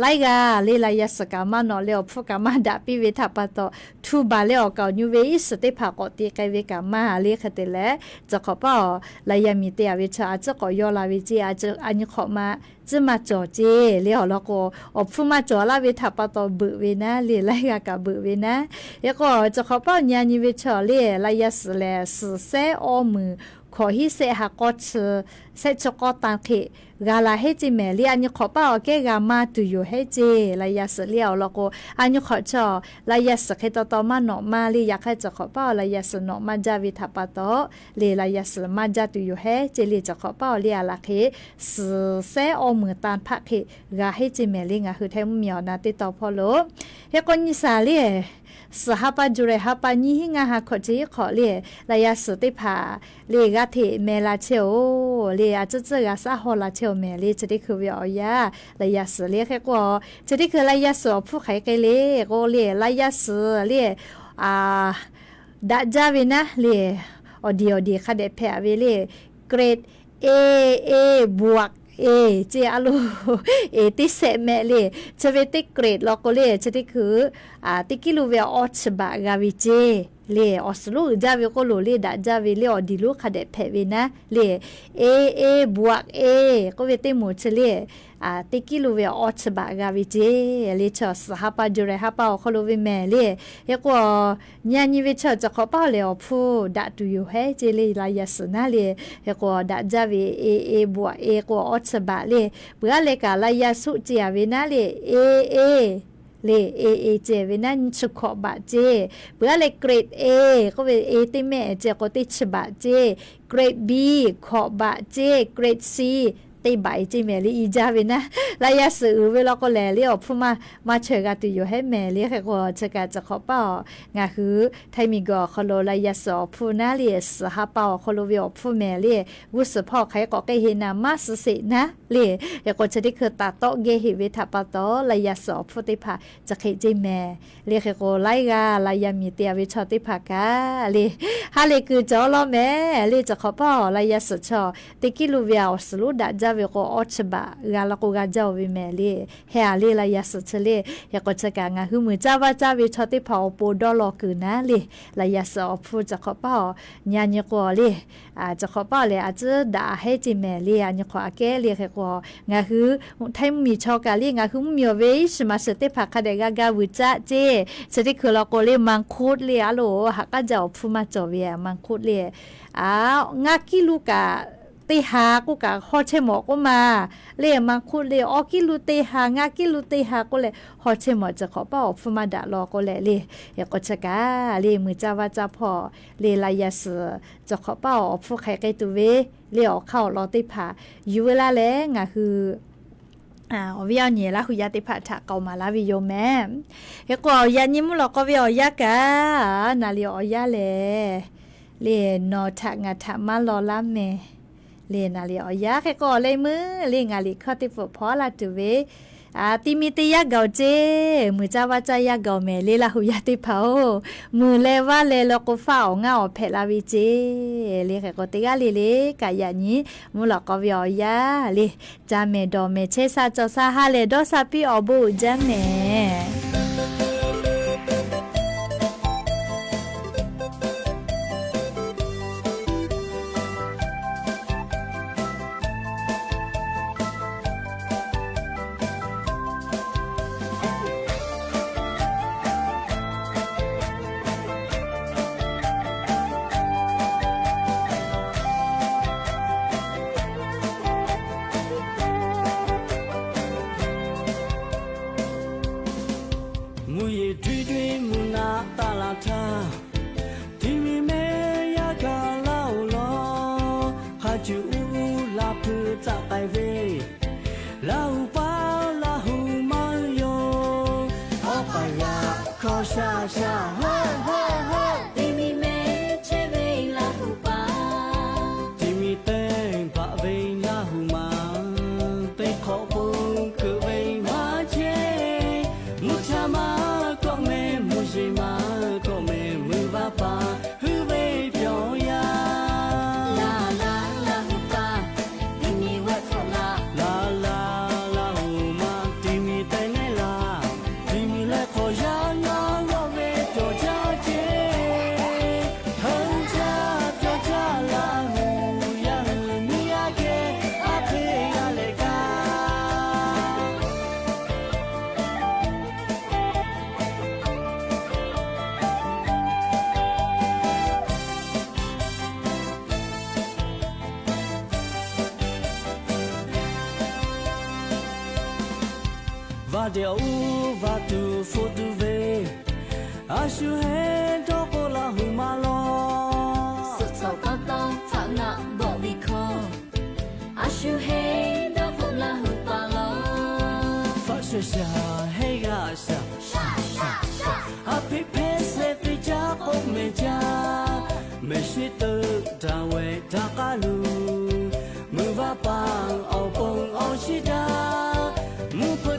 laiˉ g'aˇ le laiˬ yaˇ suhˍ kaꞈ maˇ nawꞈ leh awˬ hpfuhˇ kaꞈ maˇ daꞈ piˇ ve htaꞈ pa taw, htu baˬ leh awˬ kaˍ awˬ nyu ve iˉ shiˍ teˇ hpaˍ k'awꞈ te k'ai ve kaꞈ maˇ le hk'e te leh, chi hk'awꞈ paˆ awˬ laiˬ yaˇ miˬ te a ve chi a tcuhˉ k'awꞈ yaw la ve ceˇ. A nyi hk'awꞈ ma tcuhˉ maˇ cawˬ ceˇ le awˬ lawn k'o, awˬ hpfuhˇ maˇ cawˬ laˇ ve htaꞈ pa taw beuꞈ ve naˉ le laiˉ g'aˇ kaꞈ beuꞈ ve naˉ. Hk'e k'o, chi hk'awꞈ paˆ awˬ nyi a nyi ve chi le laiˬ yaˇ suhˍ lehˬ suhˍ sehˉ awˇ meunˍ hkawꞈ hiˉ sehˆ ha k'awˇ chi sehˆ chi k'awˇ tan hk'e g'a la heˉ ceˇ mehˍ le. A nyi hk'awꞈ paˆ awˬ kehˉ g'a maˇ tuˬ yoˬ heˉ ceˇ laiˬ yaˇ suhˍ le awˬ lawn k'o, a nyi hk'awꞈ chi laiˬ yaˇ suhˍ hk'e taw taw maˇ nawꞈ maˇ le. Yaꞈ hk'aˇ chi hk'awꞈ paˆ awˬ laiˬ yaˇ suhˍ nawꞈ maˇ jaˇ ve htaꞈ pa taw le laiˬ yaˇ suhˍ maˇ jaˇ tuˬ yoˬ heˉ ceˇ le. Chi hk'awꞈ paˆ awˬ le a laˬ hk'e suhˍ sehˉ awˇ meunˍ tan hpaˆ hk'e g'a heˉ ceˇ mehˍ le ngaˬ hui Htaiˇ mvuhˇ miˬ awˬ na teˇ tawn hpawˇ lo. Hk'e k'o nyi saˍ le suhˍ ha pa July ha pa nyiˇ hinˉ ngaˇ ha hkawꞈ chi hiˉ hk'awꞈ le laiˬ yaˇ suhˍ teˇ hpaˍ le g'a hteꞈ meh la chehˇ-oˬ le a tcuhˉ tcuhˉ g'a shaˉ haw la chehˇ-oˬ mehˍ le chi teˇ hkui ve awˬ yanˇ laiˬ yaˇ suhˍ le. Hk'e k'o, chi teˇ hkui laiˬ yaˇ suhˍ awˬ hpfuhˇ hk'aˬ hk'e le k'o le laiˬ yaˇ suhˍ le daꞈ jaˇ ve naˉ le awˬ diˬ awˬ diˬ hk'a dehꞈ hpehꞈ ve le grade A, A, bawak A ceˇ a lo, A teˇ sehˆ mehˆ le. Chi ve teˇ grade law k'o le chi teˇ hkui teˇ kiˉ lo ve awˇ chi baꞈ g'a ve ceˇ le. Awˬ suhˍ lonˉ uiˍ jaˇ ve k'oˆ lo le daꞈ jaˇ ve le awˬ diˬ lonˉ hk'a dehꞈ hpehꞈ ve naˉ le A, A, bawak A k'oˆ ve teˇ moˍ chi le teˇ kiˉ lo ve awˇ chi baꞈ g'a ve ceˇ le. Chi suhˍ ha pa July ha pa awˬ hk'aw lo ve mehˍ le. Hk'e k'o, nyi a nyi ve chi chi hk'awꞈ paˆ lehˬ awˬ hpfuhˇ daꞈ tuˬ yoˬ heˉ ceˇ le laiˬ yaˇ suhˍ naˉ le. Hk'e k'o daꞈ jaˇ ve A, A, bawak A k'o awˇ chi baꞈ le. Peuˬ aˉ leh kaꞈ laiˬ yaˇ suhˍ ceˇ a ve naˉ le A, A le A, A ceˇ ve naˉ nyi chi hkawꞈ baꞈ ceˇ. Peuˬ aˉ leh grade A k'oˆ ve A teˇ mehˆ ceˇ k'o teˇ chi baꞈ ceˇ. Grade B hkawꞈ baꞈ ceˇ. Grade C teˇ baꞈ e ceˇ mehˍ le i jaˇ ve naˉ. Laiˬ yaˇ suhˍ uiˍ ve law k'o lehˬ le awˬ hpfuhˇ maˇ maˇ chaweh g'a tuˬ yoˬ heˉ mehˍ le. Hk'e k'o chi kaꞈ chi hk'awꞈ paˆ awˬ ngaˬ hui Htaiˇ miˬ guiˬ awˬ hk'aw lo laiˬ yaˇ suhˍ awˬ hpfuhˇ naˉ le suhˍ ha pa awˬ hk'aw lo ve awˬ hpfuhˇ mehˍ le. G'uˇ suhˍ hpawˇ hk'aˬ hk'e k'awꞈ k'ai heˆ naˍ maˇ suh sheˍ naˉ le. Hk'e k'o chi teˇ hkui taˍ tawˆ geh heˆ ve htaꞈ pa taw laiˬ yaˇ suhˍ awˬ hpfuhˇ teˇ hpaˍ chi hk'e ceˇ mehˍ le. Hk'e k'o laiˉ g'aˇ laiˬ yaˇ miˬ te a ve chaw teˇ hpaˍ kaꞈ le ha lehˬ kuiˬ cawˬ law mehˍ le. Chi hk'awꞈ paˆ laiˬ yaˇ suhˍ chaw teˇ kiˉ lo ve awˬ suhˍ lonˉ daꞈ jaˇ ve k'o awˇ chi baꞈ g'a law k'o g'a jaˇ-oˬ ve mehˍ le. Heh a le laiˬ yaˇ suhˍ chi le. Hk'e k'o chi kaꞈ ngaˬ hui muiˬ caˇ vaˇ caˇ ve chaw teˇ hpaˍ awˬ pon dawˇ law kuiˬ naˉ le. Laiˬ yaˇ suhˍ awˬ hpfuhˇ chi hk'awꞈ paˆ awˬ nyi a nyi k'o le chi hk'awꞈ paˆ lehˬ a tcuhˉ daꞈ heˉ ceˇ mehˍ le. A nyi hk'awꞈ aꞈ kehˉ le. Hk'e k'o ngaˬ hui Htaiˇ mvuhˇ miˬ chaw kaꞈ le ngaˬ hui mvuhˇ miˬ awˬ ve iˉ shiˍ maˍ shiˍ teˇ hpaˍ hk'a dehꞈ g'a ga vuiˬ caˆ ceˇ. Chi teˇ hkui law k'o le มังคุด le a lo haꞈ k'aˉ jaˇ awˬ hpfuhˇ maˇ cawˬ ve มังคุด le. Ngaˇ kiˉ lo kaꞈ teˇ ha k'oˆ kaꞈ haw chehˇ mawˬ k'oˆ ma le มังคุด le awˇ kiˉ lo teˇ ha ngaˇ kiˉ lo teˇ ha k'oˆ leh haw chehˇ mawˬ chi hk'awꞈ paˆ awˬ hpfuhˇ maˇ daꞈ law k'oˆ leh le. Hk'e k'o chi kaꞈ le muiˬ caˇ vaˇ caˇ hpawˇ le laiˬ yaˇ suhˍ chi hk'awꞈ paˆ awˬ hpfuhˇ hk'aˬ hk'e tuˬ ve le awˬ hk'aˇ awˬ lawn teˇ hpaˍ yuˬ ve laˇ leh ngaˬ hui awˬ viˉ awˬ nyi Laˇ huˍ yaˇ teˇ hpaˍ htaꞈ k'aoˍ maˍ laˇ ve yoˬ mehˍ. Hk'e k'o awˬ yaꞈ nyi mvuhˇ lawꞈ k'aw ve awˬ yanˇ kaꞈ naˍ liꞈ awˬ yanˇ lehˬ le nawˬ htaꞈ ngaˬ htaꞈ maˇ law laˇ mehˍ le naˍ liꞈ awˬ yanˇ. Hk'e k'o awˬ leh meuˇ le ngaˬ liꞈ hkawˇ teˇ pfuhˍ hpaw laˇ tuˬ ve ti mi te yaˇ gaˬ-oˬ ceˇ. Muiˬ caˇ vaˇ caˇ yaˇ gaˬ-oˬ mehˍ le Laˇ huˍ yaˇ teˇ hpaˍ-oˬ. Muiˬ leh vaˇ leh law k'o faˆ awˬ ngaˇ awˬ hpehꞈ la ve ceˇ le. Hk'e k'o teˇ g'aˇ le le kaꞈ yaꞈ nyi mvuhˇ lawꞈ k'aw ve awˬ yanˇ le ca mehˍ dawˬ mehˍ chehˇ sha cawˬ sha ha lehˬ dawˇ sha piˇ awˬ bon uiˍ jaˇ mehˍ. Mvuhˇ yeˬ htui htui mvuhˇ naˆ taˍ laˬ htaˇ, ti mi mehˆ yaˇ kaꞈ laˇ-oˬ law. Hk'a cuˬ uˉ uˉ laˇ hpui tcaˆ k'ai ve, Laˇ huˍ paˍ Laˇ huˍ maˇ yoˬ. Awˬ paˍ yaꞈ hk'aw sha sha ha ha ha, ti mi mehˆ chehˇ ve Laˇ huˍ paˍ Teˇ awˬ uˉ vaˇ tuˬ hpfuhˆ tuˬ ve, a shu heˆ dawˇ k'oˆ laˇ hui maˇ lawˬ. Suhˆ cawˬ tawˇ tawˇ htaꞈ ngaˆ bawˆ ve hkawˇ, a shu heˆ dawˇ k'oˆ laˇ hui pa lawˬ. Faˆ shaˍ shaˍ heˆ g'aˇ shaˍ, a hpeꞈ hpehˇ shehˍ hpeꞈ caˇ k'oˆ mehˍ caˇ, mehˍ shiˉ teuˆ daꞈ wehˬ daꞈ k'aˉ luˬ, mvuhˇ vaˇ paˍ awˬ pon awˬ shiˉ daꞈ, mvuhˇ hpeuꞈ